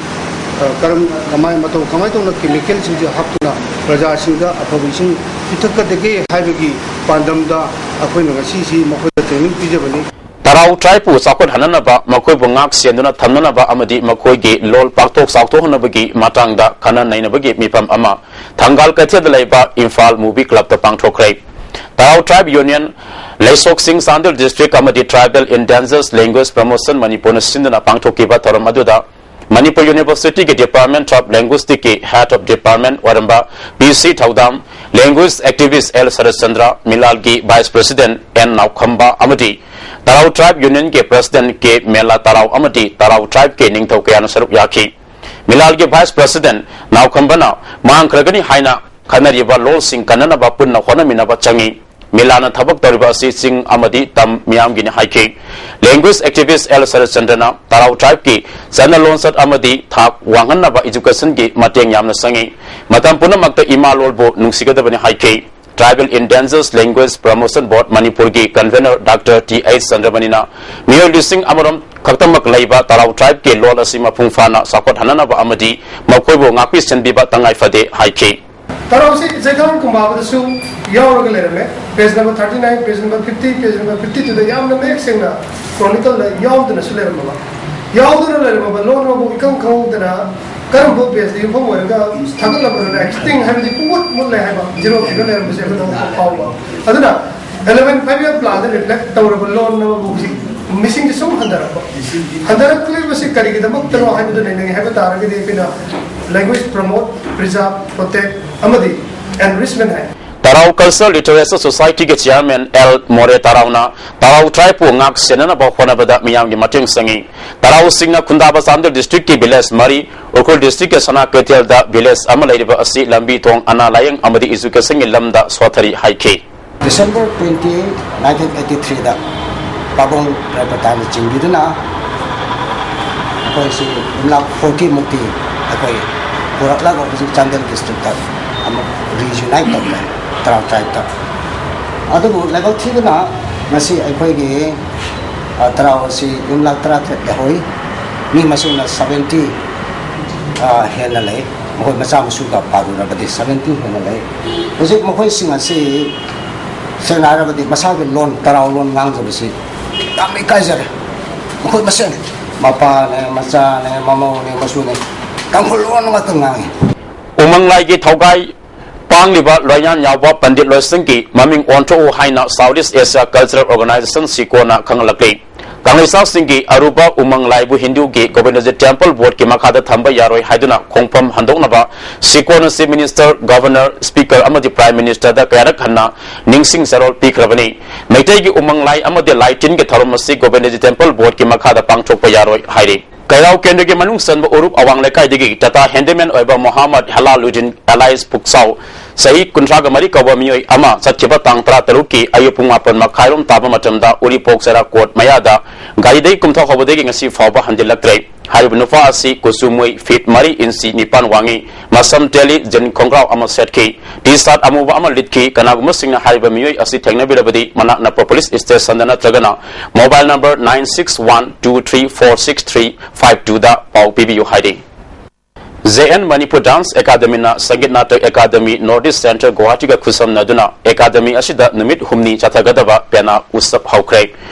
ꯑ, ꯀꯔꯝ, ꯀꯃꯥꯏ-, ꯃꯇꯧ ꯀꯃꯥꯏꯅ ꯇꯧꯅ chemicalꯁꯤꯡꯁꯦ ꯍꯥꯞꯇꯨꯅ ꯄ꯭ꯔꯖꯥꯁꯤꯡꯗ ꯑꯐꯕ ꯏꯁꯤꯡ ꯄꯤꯊꯛꯀꯗꯒꯦ ꯍꯥꯏꯕꯒꯤ ꯄꯥꯟꯗꯝꯗ ꯑꯩꯈꯣꯏꯅ ꯉꯁꯤꯁꯤ ꯃꯈꯣꯏꯗ training ꯄꯤꯖꯕꯅꯤ꯫ ꯇꯔꯥꯎ tribeꯄꯨ ꯆꯥꯎꯈꯠꯍꯟꯅꯅꯕ, ꯃꯈꯣꯏꯕꯨ ꯉꯥꯛ ꯁꯦꯟꯗꯨꯅ ꯊꯝꯅꯅꯕ ꯑꯃꯗꯤ ꯃꯈꯣꯏꯒꯤ ꯂꯣꯜ ꯄꯥꯛꯊꯣꯛ ꯆꯥꯎꯊꯣꯛꯍꯟꯅꯕꯒꯤ ꯃꯇꯥꯡꯗ ꯈꯟꯅ ꯅꯩꯅꯕꯒꯤ ꯃꯤꯐꯝ ꯑꯃ ꯊꯪꯒꯥꯜ ꯀꯩꯊꯦꯜꯗ ꯂꯩꯕ Imphal Movie Clubꯇ ꯄꯥꯡꯊꯣꯛꯈ꯭ꯔꯦ꯫ ꯇꯔꯥꯎ tribe union, ꯂꯩꯁꯣꯛꯁꯤꯡ Chandel district ꯑꯃꯗꯤ Tribal Indigenous Language Promotion ꯃꯅꯤꯄꯨꯔꯅ ꯁꯤꯟꯗꯨꯅ ꯄꯥꯡꯊꯣꯛꯈꯤꯕ ꯊꯧꯔꯝ ꯑꯗꯨꯗ Manipur Universityꯒꯤ Department of Linguisticꯀꯤ Head of Department ꯑꯣꯏꯔꯝꯕ ꯄꯤ ꯁꯤ Thoudam, language activist L Saratchandra, ꯃꯤꯂꯥꯜꯒꯤ Vice President ꯑꯦꯟ ꯅꯥꯎꯈꯝꯕ ꯑꯃꯗꯤ ꯇꯔꯥꯎ tribe unionꯒꯤ President ꯀꯦ ꯃꯦꯂꯥ ꯇꯔꯥꯎ ꯑꯃꯗꯤ ꯇꯔꯥꯎ tribeꯀꯤ ꯅꯤꯡꯊꯧ ꯀꯌꯥꯅ ꯁꯔꯨꯛ ꯌꯥꯈꯤ꯫ ꯃꯤꯂꯥꯜꯒꯤ Vice President ꯅꯥꯎꯈꯝꯕꯅ ꯃꯥꯡꯈ꯭ꯔꯒꯅꯤ ꯍꯥꯏꯅ ꯈꯟꯅꯔꯤꯕ ꯂꯣꯜꯁꯤꯡ ꯀꯟꯅꯅꯕ ꯄꯨꯟꯅ ꯍꯣꯠꯅꯃꯤꯟꯅꯕ ꯆꯪꯏ꯫ ꯃꯤꯂꯥꯜꯅ ꯊꯕꯛ ꯇꯧꯔꯤꯕ ꯑꯁꯤ ꯆꯤꯡ ꯑꯃꯗꯤ ꯇꯝ ꯃꯤꯌꯥꯝꯒꯤꯅꯤ ꯍꯥꯏꯈꯤ꯫ Language activist ꯑꯦꯜ ꯁꯔꯠꯆꯟꯗ꯭ꯔꯅ ꯇꯔꯥꯎ tribeꯀꯤ ꯆꯠꯅ ꯂꯣꯟꯆꯠ ꯑꯃꯗꯤ ꯊꯥꯛ ꯋꯥꯡꯍꯟꯅꯕ educationꯒꯤ ꯃꯇꯦꯡ ꯌꯥꯝꯅ ꯆꯪꯏ꯫ ꯃꯇꯝ ꯄꯨꯝꯅꯃꯛꯇ ꯏꯃꯥ ꯂꯣꯜꯕꯨ ꯅꯨꯡꯁꯤꯒꯗꯕꯅꯤ ꯍꯥꯏꯈꯤ꯫ Tribal Indigenous Language Promotion Board ꯃꯅꯤꯄꯨꯔꯒꯤ convener ꯗꯥꯛꯇꯔ ꯇꯤ ꯑꯩꯆ ꯆꯟꯗ꯭ꯔꯃꯅꯤꯅ ꯃꯤꯑꯣꯏ ꯂꯤꯁꯤꯡ ꯑꯃꯔꯣꯝ ꯈꯛꯇꯃꯛ ꯂꯩꯕ ꯇꯔꯥꯎ tribeꯀꯤ ꯂꯣꯜ ꯑꯁꯤ ꯃꯄꯨꯡ ꯐꯥꯅ ꯆꯥꯎꯈꯠꯍꯟꯅꯅꯕ ꯑꯃꯗꯤ ꯃꯈꯣꯏꯕꯨ ꯉꯥꯛꯄꯤ ꯁꯦꯟꯕꯤꯕ ꯇꯉꯥꯏ ꯐꯗꯦ ꯍꯥꯏꯈꯤ꯫ ꯇꯔꯥꯎꯁꯤ ꯖꯩꯊꯥꯡ ꯀꯨꯝꯕꯥꯕꯗꯁꯨ ꯌꯥꯎꯔꯒ ꯂꯩꯔꯝꯃꯦ꯫ Page number thirty nine, page number fifty, page number fifty twoꯗ ꯌꯥꯝꯅ ꯃꯌꯦꯛ ꯁꯦꯡꯅ chronicleꯗ ꯌꯥꯎꯗꯅꯁꯨ ꯂꯩꯔꯝꯃꯕ꯫ ꯌꯥꯎꯗꯅ ꯂꯩꯔꯝꯃꯕ ꯂꯣꯟ ꯑꯃꯕꯨ ꯏꯈꯪ ꯈꯪꯍꯧꯗꯅ ꯀꯔꯝꯕ ꯕꯦꯁꯇ ꯌꯨꯝꯐꯝ ꯑꯣꯏꯔꯒ ꯊꯥꯒꯠꯂꯕꯅꯣꯅ ꯑꯦꯛꯁꯇꯤꯡ ꯍꯥꯏꯕꯗꯤ ꯄꯨꯡꯃꯨꯠ ꯃꯨꯠꯂꯦ ꯍꯥꯏꯕ, ꯖꯤꯔꯣ ꯐꯤꯒꯔ ꯂꯩꯔꯝꯕꯁꯦ ꯑꯩꯈꯣꯏꯅ ꯍꯧꯖꯤꯛ ꯐꯥꯎꯕ꯫ ꯑꯗꯨꯅ eleven five year plan ꯗ ꯔꯤꯐ꯭ꯂꯦꯛ ꯇꯧꯔꯕ ꯂꯣꯟ ꯑꯃꯕꯨ ꯍꯧꯖꯤꯛ ꯃꯤꯁꯤꯡꯁꯦ ꯁꯨꯝ ꯍꯟꯊꯔꯛꯄ꯫ ꯍꯟꯊꯔꯛꯂꯤꯕꯁꯤ ꯀꯔꯤꯒꯤꯗꯃꯛꯇꯅꯣ ꯍꯥꯏꯕꯗꯨ ꯅꯩꯅꯒꯦ ꯍꯥꯏꯕ ꯇꯥꯔꯒꯗꯤ ꯑꯩꯈꯣꯏꯅ language promote, preserve, protect ꯑꯃꯗꯤ enrichment ꯍꯥꯏ꯫ ꯇꯔꯥꯎ Cultural Literature Society ꯒꯤ chairman ꯑꯦꯜ ꯃꯣꯔꯦ ꯇꯔꯥꯎꯅ ꯇꯔꯥꯎ tribe ꯄꯨ ꯉꯥꯛ ꯁꯦꯟꯅꯅꯕ ꯍꯣꯠꯅꯕꯗ ꯃꯤꯌꯥꯝꯒꯤ ꯃꯇꯦꯡ ꯆꯪꯏ꯫ ꯇꯔꯥꯎꯁꯤꯡꯅ ꯈꯨꯟꯗꯥꯕ ꯆꯥꯟꯗꯦꯜ district ꯀꯤ village ꯃꯔꯤ, ꯎꯈ꯭ꯔꯨꯜ district ꯀꯤ ꯁꯅꯥ ꯀꯩꯊꯦꯜꯗ village ꯑꯃ ꯂꯩꯔꯤꯕ ꯑꯁꯤ ꯂꯝꯕꯤ ꯊꯣꯡ, ꯑꯅꯥ ꯂꯥꯌꯦꯡ ꯑꯃꯗꯤ education ꯒꯤ ꯂꯝꯗ ꯁꯣꯊꯔꯤ ꯍꯥꯏꯈꯤ꯫ December twenty eight, nineteen eighty three ꯗ ꯄꯥꯕꯣꯡ ꯔꯥꯏꯄꯇꯥꯅ ꯆꯤꯡꯕꯤꯗꯨꯅ ꯑꯩꯈꯣꯏꯁꯤ ꯌꯨꯝꯂꯛ forty ꯃꯨꯛꯇꯤ ꯑꯩꯈꯣꯏ ꯄꯨꯔꯛꯂꯒ ꯍꯧꯖꯤꯛ ꯆꯥꯟꯗꯦꯜ district ꯇ ꯑꯃꯨꯛ reunite ꯇꯧꯈ꯭ꯔꯦ, ꯇꯔꯥꯎ tribe ꯇ꯫ ꯑꯗꯨꯕꯨ ꯂꯥꯏꯕꯛ ꯊꯤꯗꯅ ꯉꯁꯤ ꯑꯩꯈꯣꯏꯒꯤ, ꯑ, ꯇꯔꯥꯎ ꯑꯁꯤ ꯌꯨꯝꯂꯛ ꯇꯔꯥꯇꯔꯦꯠ ꯂꯩꯍꯧꯏ꯫ ꯃꯤ ꯃꯁꯤꯡꯅ seventy ꯑ, ꯍꯦꯟꯅ ꯂꯩ꯫ ꯃꯈꯣꯏ ꯃꯆꯥ ꯃꯁꯨꯒ ꯄꯥꯔꯨꯔꯕꯗꯤ seventy ꯍꯦꯟꯅ ꯂꯩ꯫ ꯍꯧꯖꯤꯛ ꯃꯈꯣꯏꯁꯤꯡ ꯑꯁꯤ ꯁꯦꯡꯅ ꯍꯥꯏꯔꯕꯗꯤ ꯃꯁꯥꯒꯤ ꯂꯣꯟ, ꯇꯔꯥꯎ ꯂꯣꯟ ꯉꯥꯡꯖꯕꯁꯤ ꯌꯥꯝꯅ ꯏꯀꯥꯏꯖꯔꯦ꯫ ꯃꯈꯣꯏ ꯃꯁꯦꯟ, ꯃꯄꯥꯅꯦ, ꯃꯆꯥꯅꯦ, ꯃꯃꯧꯅꯦ, ꯃꯁꯨꯅꯦ, ꯇꯥꯡꯈꯨꯜ ꯂꯣꯟ ꯉꯥꯛꯇ ꯉꯥꯡꯉꯤ꯫ ꯎꯃꯪ ꯂꯥꯏꯒꯤ ꯊꯧꯒꯥꯏ ꯄꯥꯡꯂꯤꯕ ꯂꯣꯏꯌꯥꯟ ꯌꯥꯎꯕ ꯄꯟꯗꯤꯠ ꯂꯣꯏꯁꯪꯒꯤ ꯃꯃꯤꯡ ꯑꯣꯟꯊꯣꯛꯎ ꯍꯥꯏꯅ South East Asia Cultural Organization, ꯁꯤꯀꯣꯅ ꯈꯪꯍꯜꯂꯛꯂꯤ꯫ ꯀꯪꯂꯩꯁꯥꯁꯤꯡꯒꯤ ꯑꯔꯨꯕ ꯎꯃꯪ ꯂꯥꯏꯕꯨ ꯍꯤꯟꯗꯨꯒꯤ ꯒꯣꯕꯤꯟꯗꯖꯤ temple board ꯀꯤ ꯃꯈꯥꯗ ꯊꯝꯕ ꯌꯥꯔꯣꯏ ꯍꯥꯏꯗꯨꯅ ꯈꯣꯡꯐꯝ ꯍꯟꯗꯣꯛꯅꯕ ꯁꯤꯀꯣꯅ Chief Minister, Governor, Speaker ꯑꯃꯗꯤ Prime Minister ꯗ ꯀꯌꯥꯔꯛ ꯍꯟꯅ ꯅꯤꯡꯁꯤꯡ ꯆꯔꯣꯜ ꯄꯤꯈ꯭ꯔꯕꯅꯤ꯫ ꯃꯩꯇꯩꯒꯤ ꯎꯃꯪ ꯂꯥꯏ ꯑꯃꯗꯤ ꯂꯥꯏ ꯇꯤꯟꯒꯤ ꯊꯧꯔꯝ ꯑꯁꯤ ꯒꯣꯕꯤꯟꯗꯖꯤ temple board ꯀꯤ ꯃꯈꯥꯗ ꯄꯥꯡꯊꯣꯛꯄ ꯌꯥꯔꯣꯏ ꯍꯥꯏꯔꯤ꯫ ꯀꯩꯔꯥꯎ ꯀꯦꯟꯗ꯭ꯔꯒꯤ ꯃꯅꯨꯡ ꯆꯟꯕ ꯎꯔꯨꯞ ꯑꯋꯥꯡ ꯂꯩꯀꯥꯏꯗꯒꯤ ꯇꯥꯇꯥ handyman ꯑꯣꯏꯕ ꯃꯣꯍꯥꯃꯗ ꯍꯦꯂꯥꯂꯨꯗꯤꯟ alias ꯄꯨꯛꯆꯥꯎ, ꯆꯍꯤ ꯀꯨꯟꯊ꯭ꯔꯥꯒ ꯃꯔꯤ ꯀꯧꯕ ꯃꯤꯑꯣꯏ ꯑꯃ ꯆꯠꯈꯤꯕ ꯇꯥꯡ ꯇꯔꯥꯇꯔꯨꯛꯀꯤ ꯑꯌꯨꯛ ꯄꯨꯡ ꯃꯥꯄꯟ ꯃꯈꯥꯏꯔꯣꯝ ꯇꯥꯕ ꯃꯇꯝꯗ ꯎꯔꯤꯄꯣꯛ ꯆꯦꯔꯥ ꯀꯣꯔꯠ ꯃꯌꯥꯗ ꯒꯥꯔꯤꯗꯒꯤ ꯀꯨꯝꯊꯍꯧꯕꯗꯒꯤ ꯉꯁꯤ ꯐꯥꯎꯕ ꯍꯟꯖꯤꯜꯂꯛꯇ꯭ꯔꯦ꯫ ꯍꯥꯏꯔꯤꯕ ꯅꯨꯄꯥ ꯑꯁꯤ ꯀꯨꯆꯨ ꯃꯨꯏ, feet ꯃꯔꯤ inch ꯅꯤꯄꯥꯟ ꯋꯥꯡꯉꯤ, ꯃꯁꯝ ꯇꯦꯜꯂꯤ, jean ꯈꯣꯡꯒ꯭ꯔꯥꯎ ꯑꯃ ꯁꯦꯠꯈꯤ, T-shirt ꯑꯃꯨꯕ ꯑꯃ ꯂꯤꯠꯈꯤ꯫ ꯀꯅꯥꯒꯨꯝꯕꯁꯤꯡꯅ ꯍꯥꯏꯔꯤꯕ ꯃꯤꯑꯣꯏ ꯑꯁꯤ ꯊꯦꯡꯅꯕꯤꯔꯕꯗꯤ ꯃꯅꯥꯛ ꯅꯛꯄ police station ꯗ ꯅꯠꯇ꯭ꯔꯒꯅ mobile number nine six one two three four six three five two ꯗ ꯄꯥꯎ ꯄꯤꯕꯤꯌꯨ ꯍꯥꯏꯔꯤ꯫ ꯖꯦ ꯑꯦꯟ ꯃꯅꯤꯄꯨꯔ ꯗꯥꯟꯁ ꯑꯦꯀꯥꯗꯃꯤꯅ Sangeet Natak academy north east centre ꯒꯨꯋꯥꯍꯥꯇꯤꯒ ꯈꯨꯠꯁꯝꯅꯗꯨꯅ ꯑꯦꯀꯥꯗꯃꯤ ꯑꯁꯤꯗ ꯅꯨꯃꯤꯠ ꯍꯨꯝꯅꯤ ꯆꯠꯊꯒꯗꯕ ꯄꯦꯅꯥ ꯎꯠꯁꯕ ꯍꯧꯈ꯭ꯔꯦ꯫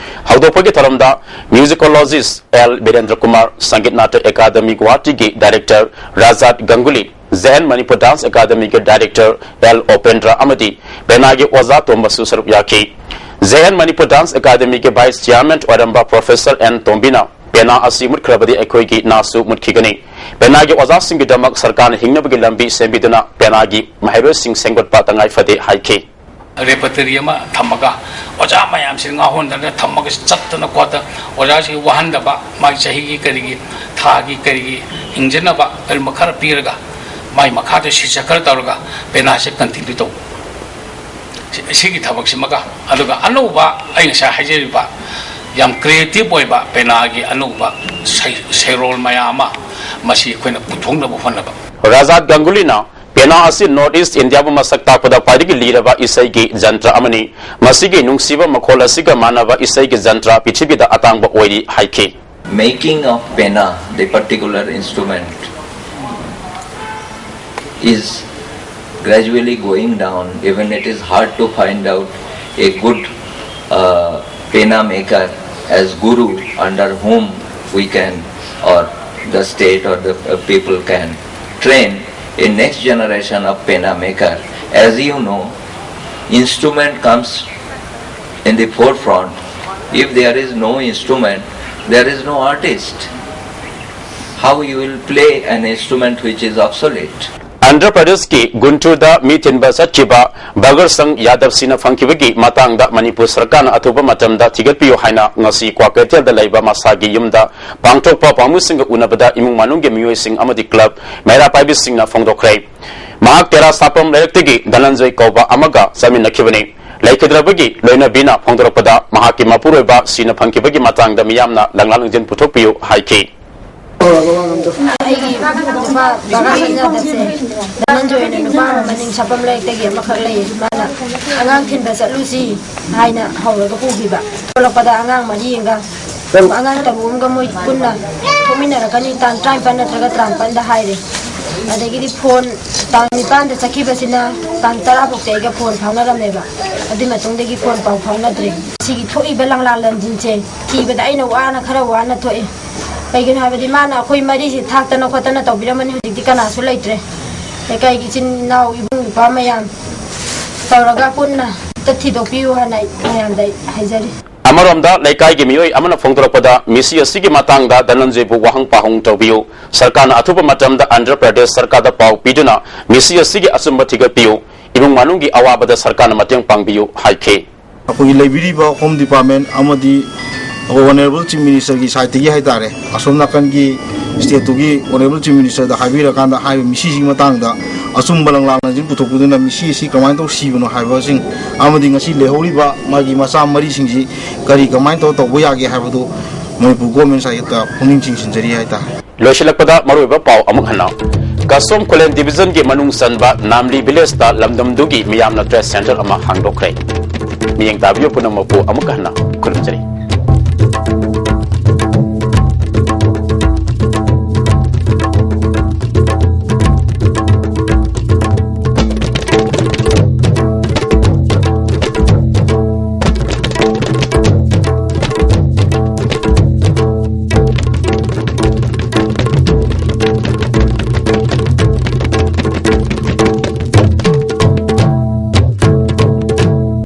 ꯍꯧꯗꯣꯛꯄꯒꯤ ꯊꯧꯔꯝꯗ musicologist L Birendra Kumar, Sangeet Natak academy ꯒꯨꯋꯥꯍꯥꯇꯤꯒꯤ director Rajat Ganguly, J N Manipur dance ꯑꯦꯀꯥꯗꯃꯤꯒꯤ ꯗꯥꯏꯔꯦꯛꯇꯔ ꯑꯦꯜ ꯑꯣꯄꯦꯟꯗ꯭ꯔ ꯑꯃꯗꯤ ꯄꯦꯅꯥꯒꯤ ꯑꯣꯖꯥ ꯇꯣꯝꯕꯁꯨ ꯁꯔꯨꯛ ꯌꯥꯈꯤ꯫ ꯖꯦ ꯑꯦꯟ ꯃꯅꯤꯄꯨꯔ ꯗꯥꯟꯁ ꯑꯦꯀꯥꯗꯃꯤꯒꯤ ꯚꯥꯏꯁ ꯆꯤꯌꯥꯔꯃꯦꯟ ꯑꯣꯏꯔꯝꯕ ꯄ꯭ꯔꯣꯐꯦꯁꯔ ꯑꯦꯟ ꯇꯣꯝꯕꯤꯅ ꯄꯦꯅꯥ ꯑꯁꯤ ꯃꯨꯠꯈ꯭ꯔꯕꯗꯤ ꯑꯩꯈꯣꯏꯒꯤ ꯅꯥꯁꯨ ꯃꯨꯠꯈꯤꯒꯅꯤ꯫ ꯄꯦꯅꯥꯒꯤ ꯑꯣꯖꯥꯁꯤꯡꯒꯤꯗꯃꯛ ꯁꯔꯀꯥꯔꯅ ꯍꯤꯡꯅꯕꯒꯤ ꯂꯝꯕꯤ ꯁꯦꯝꯕꯤꯗꯨꯅ ꯄꯦꯅꯥꯒꯤ ꯃꯍꯩꯔꯣꯏꯁꯤꯡ ꯁꯦꯝꯒꯠꯄ ꯇꯉꯥꯏ ꯐꯗꯦ ꯍꯥꯏꯈꯤ꯫ ꯔꯦꯄꯔꯇꯔꯤ ꯑꯃ ꯊꯝꯃꯒ, ꯑꯣꯖꯥ ꯃꯌꯥꯝꯁꯤ ꯉꯥꯎꯍꯟꯗꯅ ꯊꯝꯃꯒ ꯆꯠꯇꯅ ꯈꯣꯠꯇꯅ ꯑꯣꯖꯥꯁꯤ ꯋꯥꯍꯟꯗꯕ, ꯃꯥꯒꯤ ꯆꯍꯤꯒꯤ ꯀꯔꯤꯒꯤ, ꯊꯥꯒꯤ ꯀꯔꯤꯒꯤ ꯍꯤꯡꯖꯅꯕ ꯀꯔꯤꯒꯨꯝꯕ ꯈꯔ ꯄꯤꯔꯒ, ꯃꯥꯒꯤ ꯃꯈꯥꯗ ꯁꯤꯁ ꯈꯔ ꯇꯧꯔꯒ ꯄꯦꯅꯥꯁꯦ ꯀꯟꯇꯤꯅ꯭ꯌꯨ ꯇꯧꯕ꯫ ꯁꯤ-, ꯁꯤꯒꯤ ꯊꯕꯛꯁꯤꯃꯒ, ꯑꯗꯨꯒ ꯑꯅꯧꯕ ꯑꯩ ꯉꯁꯥꯏ ꯍꯥꯏꯖꯔꯤꯕ ꯌꯥꯝ ꯀ꯭ꯔꯤꯌꯦꯇꯤꯚ ꯑꯣꯏꯕ ꯄꯦꯅꯥꯒꯤ ꯑꯅꯧꯕ ꯁꯩ-, ꯁꯩꯔꯣꯜ ꯃꯌꯥꯝ ꯑꯃ ꯃꯁꯤ ꯑꯩꯈꯣꯏꯅ ꯄꯨꯊꯣꯛꯅꯕ ꯍꯣꯠꯅꯕ꯫ ꯔꯥꯖꯥꯠ ꯒꯪꯒꯨꯂꯤꯅ ꯄꯦꯅꯥ ꯑꯁꯤ ꯅꯣꯔꯠ ꯏꯁ ꯏꯟꯗꯤꯌꯥꯕꯨ ꯃꯁꯛ ꯇꯥꯛꯄꯗ ꯈ꯭ꯋꯥꯏꯗꯒꯤ ꯂꯤꯔꯕ ꯏꯁꯩꯒꯤ ꯖꯟꯇ꯭ꯔ ꯑꯃꯅꯤ꯫ ꯃꯁꯤꯒꯤ ꯅꯨꯡꯁꯤꯕ ꯃꯈꯣꯜ ꯑꯁꯤꯒ ꯃꯥꯟꯅꯕ ꯏꯁꯩꯒꯤ ꯖꯟꯇ꯭ꯔ ꯄ꯭ꯔꯤꯊꯤꯕꯤꯗ ꯑꯇꯥꯡꯕ ꯑꯣꯏꯔꯤ ꯍꯥꯏꯈꯤ꯫ Making of pena, the particular instrument, is gradually going down. Even it is hard to find out a good uh, pena maker as guru under whom we can, or the state or the uh, people can train a next generation of pena maker. As you know, instrument comes in the forefront. If there is no instrument, there is no artist. How you will play an instrument which is obsolete? Andhra ꯄ꯭ꯔꯗꯦꯁꯀꯤ ꯒꯨꯟꯇꯨꯔꯗ ꯃꯤ ꯊꯤꯟꯕ ꯆꯠꯈꯤꯕ burger ꯁꯪ ꯌꯥꯗꯕ ꯁꯤꯅ ꯐꯪꯈꯤꯕꯒꯤ ꯃꯇꯥꯡꯗ ꯃꯅꯤꯄꯨꯔ ꯁꯔꯀꯥꯔꯅ ꯑꯊꯨꯕ ꯃꯇꯝꯗ ꯊꯤꯒꯠꯄꯤꯌꯨ ꯍꯥꯏꯅ ꯉꯁꯤ ꯀ꯭ꯋꯥꯀꯩꯊꯦꯜꯗ ꯂꯩꯕ ꯃꯁꯥꯒꯤ ꯌꯨꯝꯗ ꯄꯥꯡꯊꯣꯛꯄ ꯄꯥꯝꯕꯨꯁꯤꯡꯒ ꯎꯅꯕꯗ ꯏꯃꯨꯡ ꯃꯅꯨꯡꯒꯤ ꯃꯤꯑꯣꯏꯁꯤꯡ ꯑꯃꯗꯤ ꯀ꯭ꯂꯕ ꯃꯩꯔꯥ ꯄꯥꯏꯕꯤꯁꯤꯡꯅ ꯐꯣꯡꯗꯣꯛꯈ꯭ꯔꯦ꯫ ꯃꯍꯥꯛ ꯇꯦꯔꯥ ꯁꯥꯄꯝ ꯂꯩꯔꯛꯇꯒꯤ ꯙꯅꯟꯖꯣꯏ ꯀꯧꯕ ꯑꯃꯒ ꯆꯠꯃꯤꯟꯅꯈꯤꯕꯅꯤ꯫ ꯂꯩꯈꯤꯗ꯭ꯔꯕꯒꯤ ꯂꯣꯏꯅꯕꯤꯅ ꯐꯣꯡꯗꯣꯔꯛꯄꯗ ꯃꯍꯥꯛꯀꯤ ꯃꯄꯨꯔꯣꯏꯕ ꯁꯤꯅ ꯐꯪꯈꯤꯕꯒꯤ ꯃꯇꯥꯡꯗ ꯃꯤꯌꯥꯝꯅ ꯂꯪꯂꯥ ꯂꯪꯖꯤꯟ ꯄꯨꯊꯣꯛꯄꯤꯌꯨ ꯍꯥꯏꯈꯤ꯫ ꯑꯩꯒꯤ ꯅꯨꯄꯥ ꯕꯒꯥ ꯁꯪ ꯌꯥꯗꯕꯁꯦ ꯙꯅꯟꯖꯣꯏꯅ ꯅꯨꯄꯥ ꯑꯃ ꯃꯅꯤꯡ ꯁꯥꯄꯝ ꯂꯩꯔꯛꯇꯒꯤ ꯑꯃꯈꯛ ꯂꯩꯌꯦ꯫ ꯃꯥꯅ ꯑꯉꯥꯡ ꯊꯤꯟꯕ ꯆꯠꯂꯨꯁꯤ ꯍꯥꯏꯅ ꯍꯧꯔꯒ ꯄꯨꯈꯤꯕ꯫ ꯊꯣꯛꯂꯛꯄꯗ ꯑꯉꯥꯡ ꯃꯔꯤ ꯑꯃꯒ ꯑꯉꯥꯡ ꯇꯔꯨꯛ ꯑꯃꯒ ꯃꯣꯏ ꯄꯨꯟꯅ ꯊꯣꯛꯃꯤꯟꯅꯔꯛꯀꯅꯤ, ꯇꯥꯡ ꯇꯔꯥꯅꯤꯄꯥꯟ ꯅꯠꯇ꯭ꯔꯒ ꯇꯔꯥꯃꯥꯄꯟꯗ ꯍꯥꯏꯔꯦ꯫ ꯑꯗꯒꯤꯗꯤ ꯐꯣꯟ ꯇꯥꯡ ꯅꯤꯄꯥꯟꯗ ꯆꯠꯈꯤꯕꯁꯤꯅ ꯇꯥꯡ ꯇꯔꯥ ꯐꯥꯎꯗꯤ ꯑꯩꯒ ꯐꯣꯟ ꯐꯥꯎꯅꯔꯝꯃꯦꯕ꯫ ꯑꯗꯨꯏ ꯃꯇꯨꯡꯗꯒꯤ ꯐꯣꯟ ꯄꯥꯎ ꯐꯥꯎꯅꯗ꯭ꯔꯦ꯫ ꯁꯤꯒꯤ ꯊꯣꯛꯏꯕ ꯂꯥꯡꯂꯥ ꯂꯟꯖꯤꯟꯁꯦ ꯊꯤꯕꯗ ꯑꯩꯅ ꯋꯥꯅ, ꯈꯔ ꯋꯥꯅ ꯊꯣꯛꯏ꯫ ꯀꯩꯒꯤꯅꯣ ꯍꯥꯏꯕꯗꯤ ꯃꯥꯅ ꯑꯩꯈꯣꯏ ꯃꯔꯤꯁꯦ ꯊꯥꯛꯇꯅ ꯈꯣꯠꯇꯅ ꯇꯧꯕꯤꯔꯝꯕꯅꯤ꯫ ꯍꯧꯖꯤꯛꯇꯤ ꯀꯅꯥꯁꯨ ꯂꯩꯇ꯭ꯔꯦ꯫ ꯂꯩꯀꯥꯏꯒꯤ ꯏꯆꯤꯟ ꯏꯅꯥꯎ, ꯏꯕꯨꯡ ꯏꯄ꯭ꯋꯥ ꯃꯌꯥꯝ ꯇꯧꯔꯒ ꯄꯨꯟꯅ ꯑꯝꯇ ꯊꯤꯗꯣꯛꯄꯤꯌꯨ ꯍꯥꯏꯅ ꯑꯩ ꯃꯌꯥꯝꯗ ꯑꯩ ꯍꯥꯏꯖꯔꯤ꯫ ꯑꯃꯔꯣꯝꯗ, ꯂꯩꯀꯥꯏꯒꯤ ꯃꯤꯑꯣꯏ ꯑꯃꯅ ꯐꯣꯡꯗꯣꯔꯛꯄꯗ, ꯃꯤꯁꯤ ꯑꯁꯤꯒꯤ ꯃꯇꯥꯡꯗ ꯙꯅꯟꯖꯌꯕꯨ ꯋꯥꯍꯪ ꯄꯥꯎꯍꯪ ꯇꯧꯕꯤꯌꯨ꯫ ꯁꯔꯀꯥꯔꯅ ꯑꯊꯨꯕ ꯃꯇꯝꯗ ꯑꯟꯙ꯭ꯔ ꯄ꯭ꯔꯗꯦꯁ ꯁꯔꯀꯥꯔꯗ ꯄꯥꯎ ꯄꯤꯗꯨꯅ ꯃꯤꯁꯤ ꯑꯁꯤꯒꯤ ꯑꯆꯨꯝꯕ ꯊꯤꯒꯠꯄꯤꯌꯨ, ꯏꯃꯨꯡ ꯃꯅꯨꯡꯒꯤ ꯑꯋꯥꯕꯗ ꯁꯔꯀꯥꯔꯅ ꯃꯇꯦꯡ ꯄꯥꯡꯕꯤꯌꯨ ꯍꯥꯏꯈꯤ꯫ ꯑꯩꯈꯣꯏꯒꯤ ꯂꯩꯕꯤꯔꯤꯕ Home Department ꯑꯃꯗꯤ ꯑꯩꯈꯣꯏ Honourable Chief Minister ꯒꯤ side ꯇꯒꯤ ꯍꯥꯏꯇꯥꯔꯦ, ꯑꯁꯣꯝ ꯅꯥꯀꯟꯒꯤ state ꯇꯨꯒꯤ Honourable Chief Minister ꯗ ꯍꯥꯏꯕꯤꯔꯀꯥꯟꯗ, ꯍꯥꯏꯔꯤꯕ ꯃꯤꯁꯤꯁꯤꯒꯤ ꯃꯇꯥꯡꯗ ꯑꯆꯨꯝꯕ ꯂꯪꯂꯥ ꯂꯪꯖꯤꯟ ꯄꯨꯊꯣꯛꯄꯤꯗꯨꯅ ꯃꯤꯁꯤ ꯑꯁꯤ ꯀꯃꯥꯏꯅ ꯇꯧ ꯁꯤꯕꯅꯣ ꯍꯥꯏꯕꯁꯤꯡ ꯑꯃꯗꯤ ꯉꯁꯤ ꯂꯩꯍꯧꯔꯤꯕ ꯃꯥꯒꯤ ꯃꯆꯥ ꯃꯔꯤꯁꯤꯡꯁꯤ ꯀꯔꯤ ꯀꯃꯥꯏꯅ ꯇꯧꯔ ꯇꯧꯕ ꯌꯥꯒꯦ ꯍꯥꯏꯕꯗꯨ ꯃꯅꯤꯄꯨꯔ government side ꯇ ꯄꯨꯛꯅꯤꯡ ꯆꯤꯡꯁꯤꯟꯖꯔꯤ ꯍꯥꯏꯇꯥꯔꯦ꯫ ꯂꯣꯏꯁꯤꯜꯂꯛꯄꯗ ꯃꯔꯨꯑꯣꯏꯕ ꯄꯥꯎ ꯑꯃꯨꯛ ꯍꯟꯅ꯫ ꯀꯁꯣꯝ ꯈꯨꯂꯦꯟ division ꯒꯤ ꯃꯅꯨꯡ ꯆꯟꯕ ꯅꯥꯝꯂꯤ village ꯇ ꯂꯝꯗꯝꯗꯨꯒꯤ ꯃꯤꯌꯥꯝꯅ trade centre ꯑꯃ ꯍꯥꯡꯗꯣꯛꯈ꯭ꯔꯦ꯫ ꯃꯤꯠꯌꯦꯡ ꯇꯥꯕꯤꯌꯨ ꯄꯨꯝꯅꯃꯛꯄꯨ ꯑꯃꯨꯛ ꯍꯟꯅ ꯈꯨꯔꯨꯝꯖꯔꯤ꯫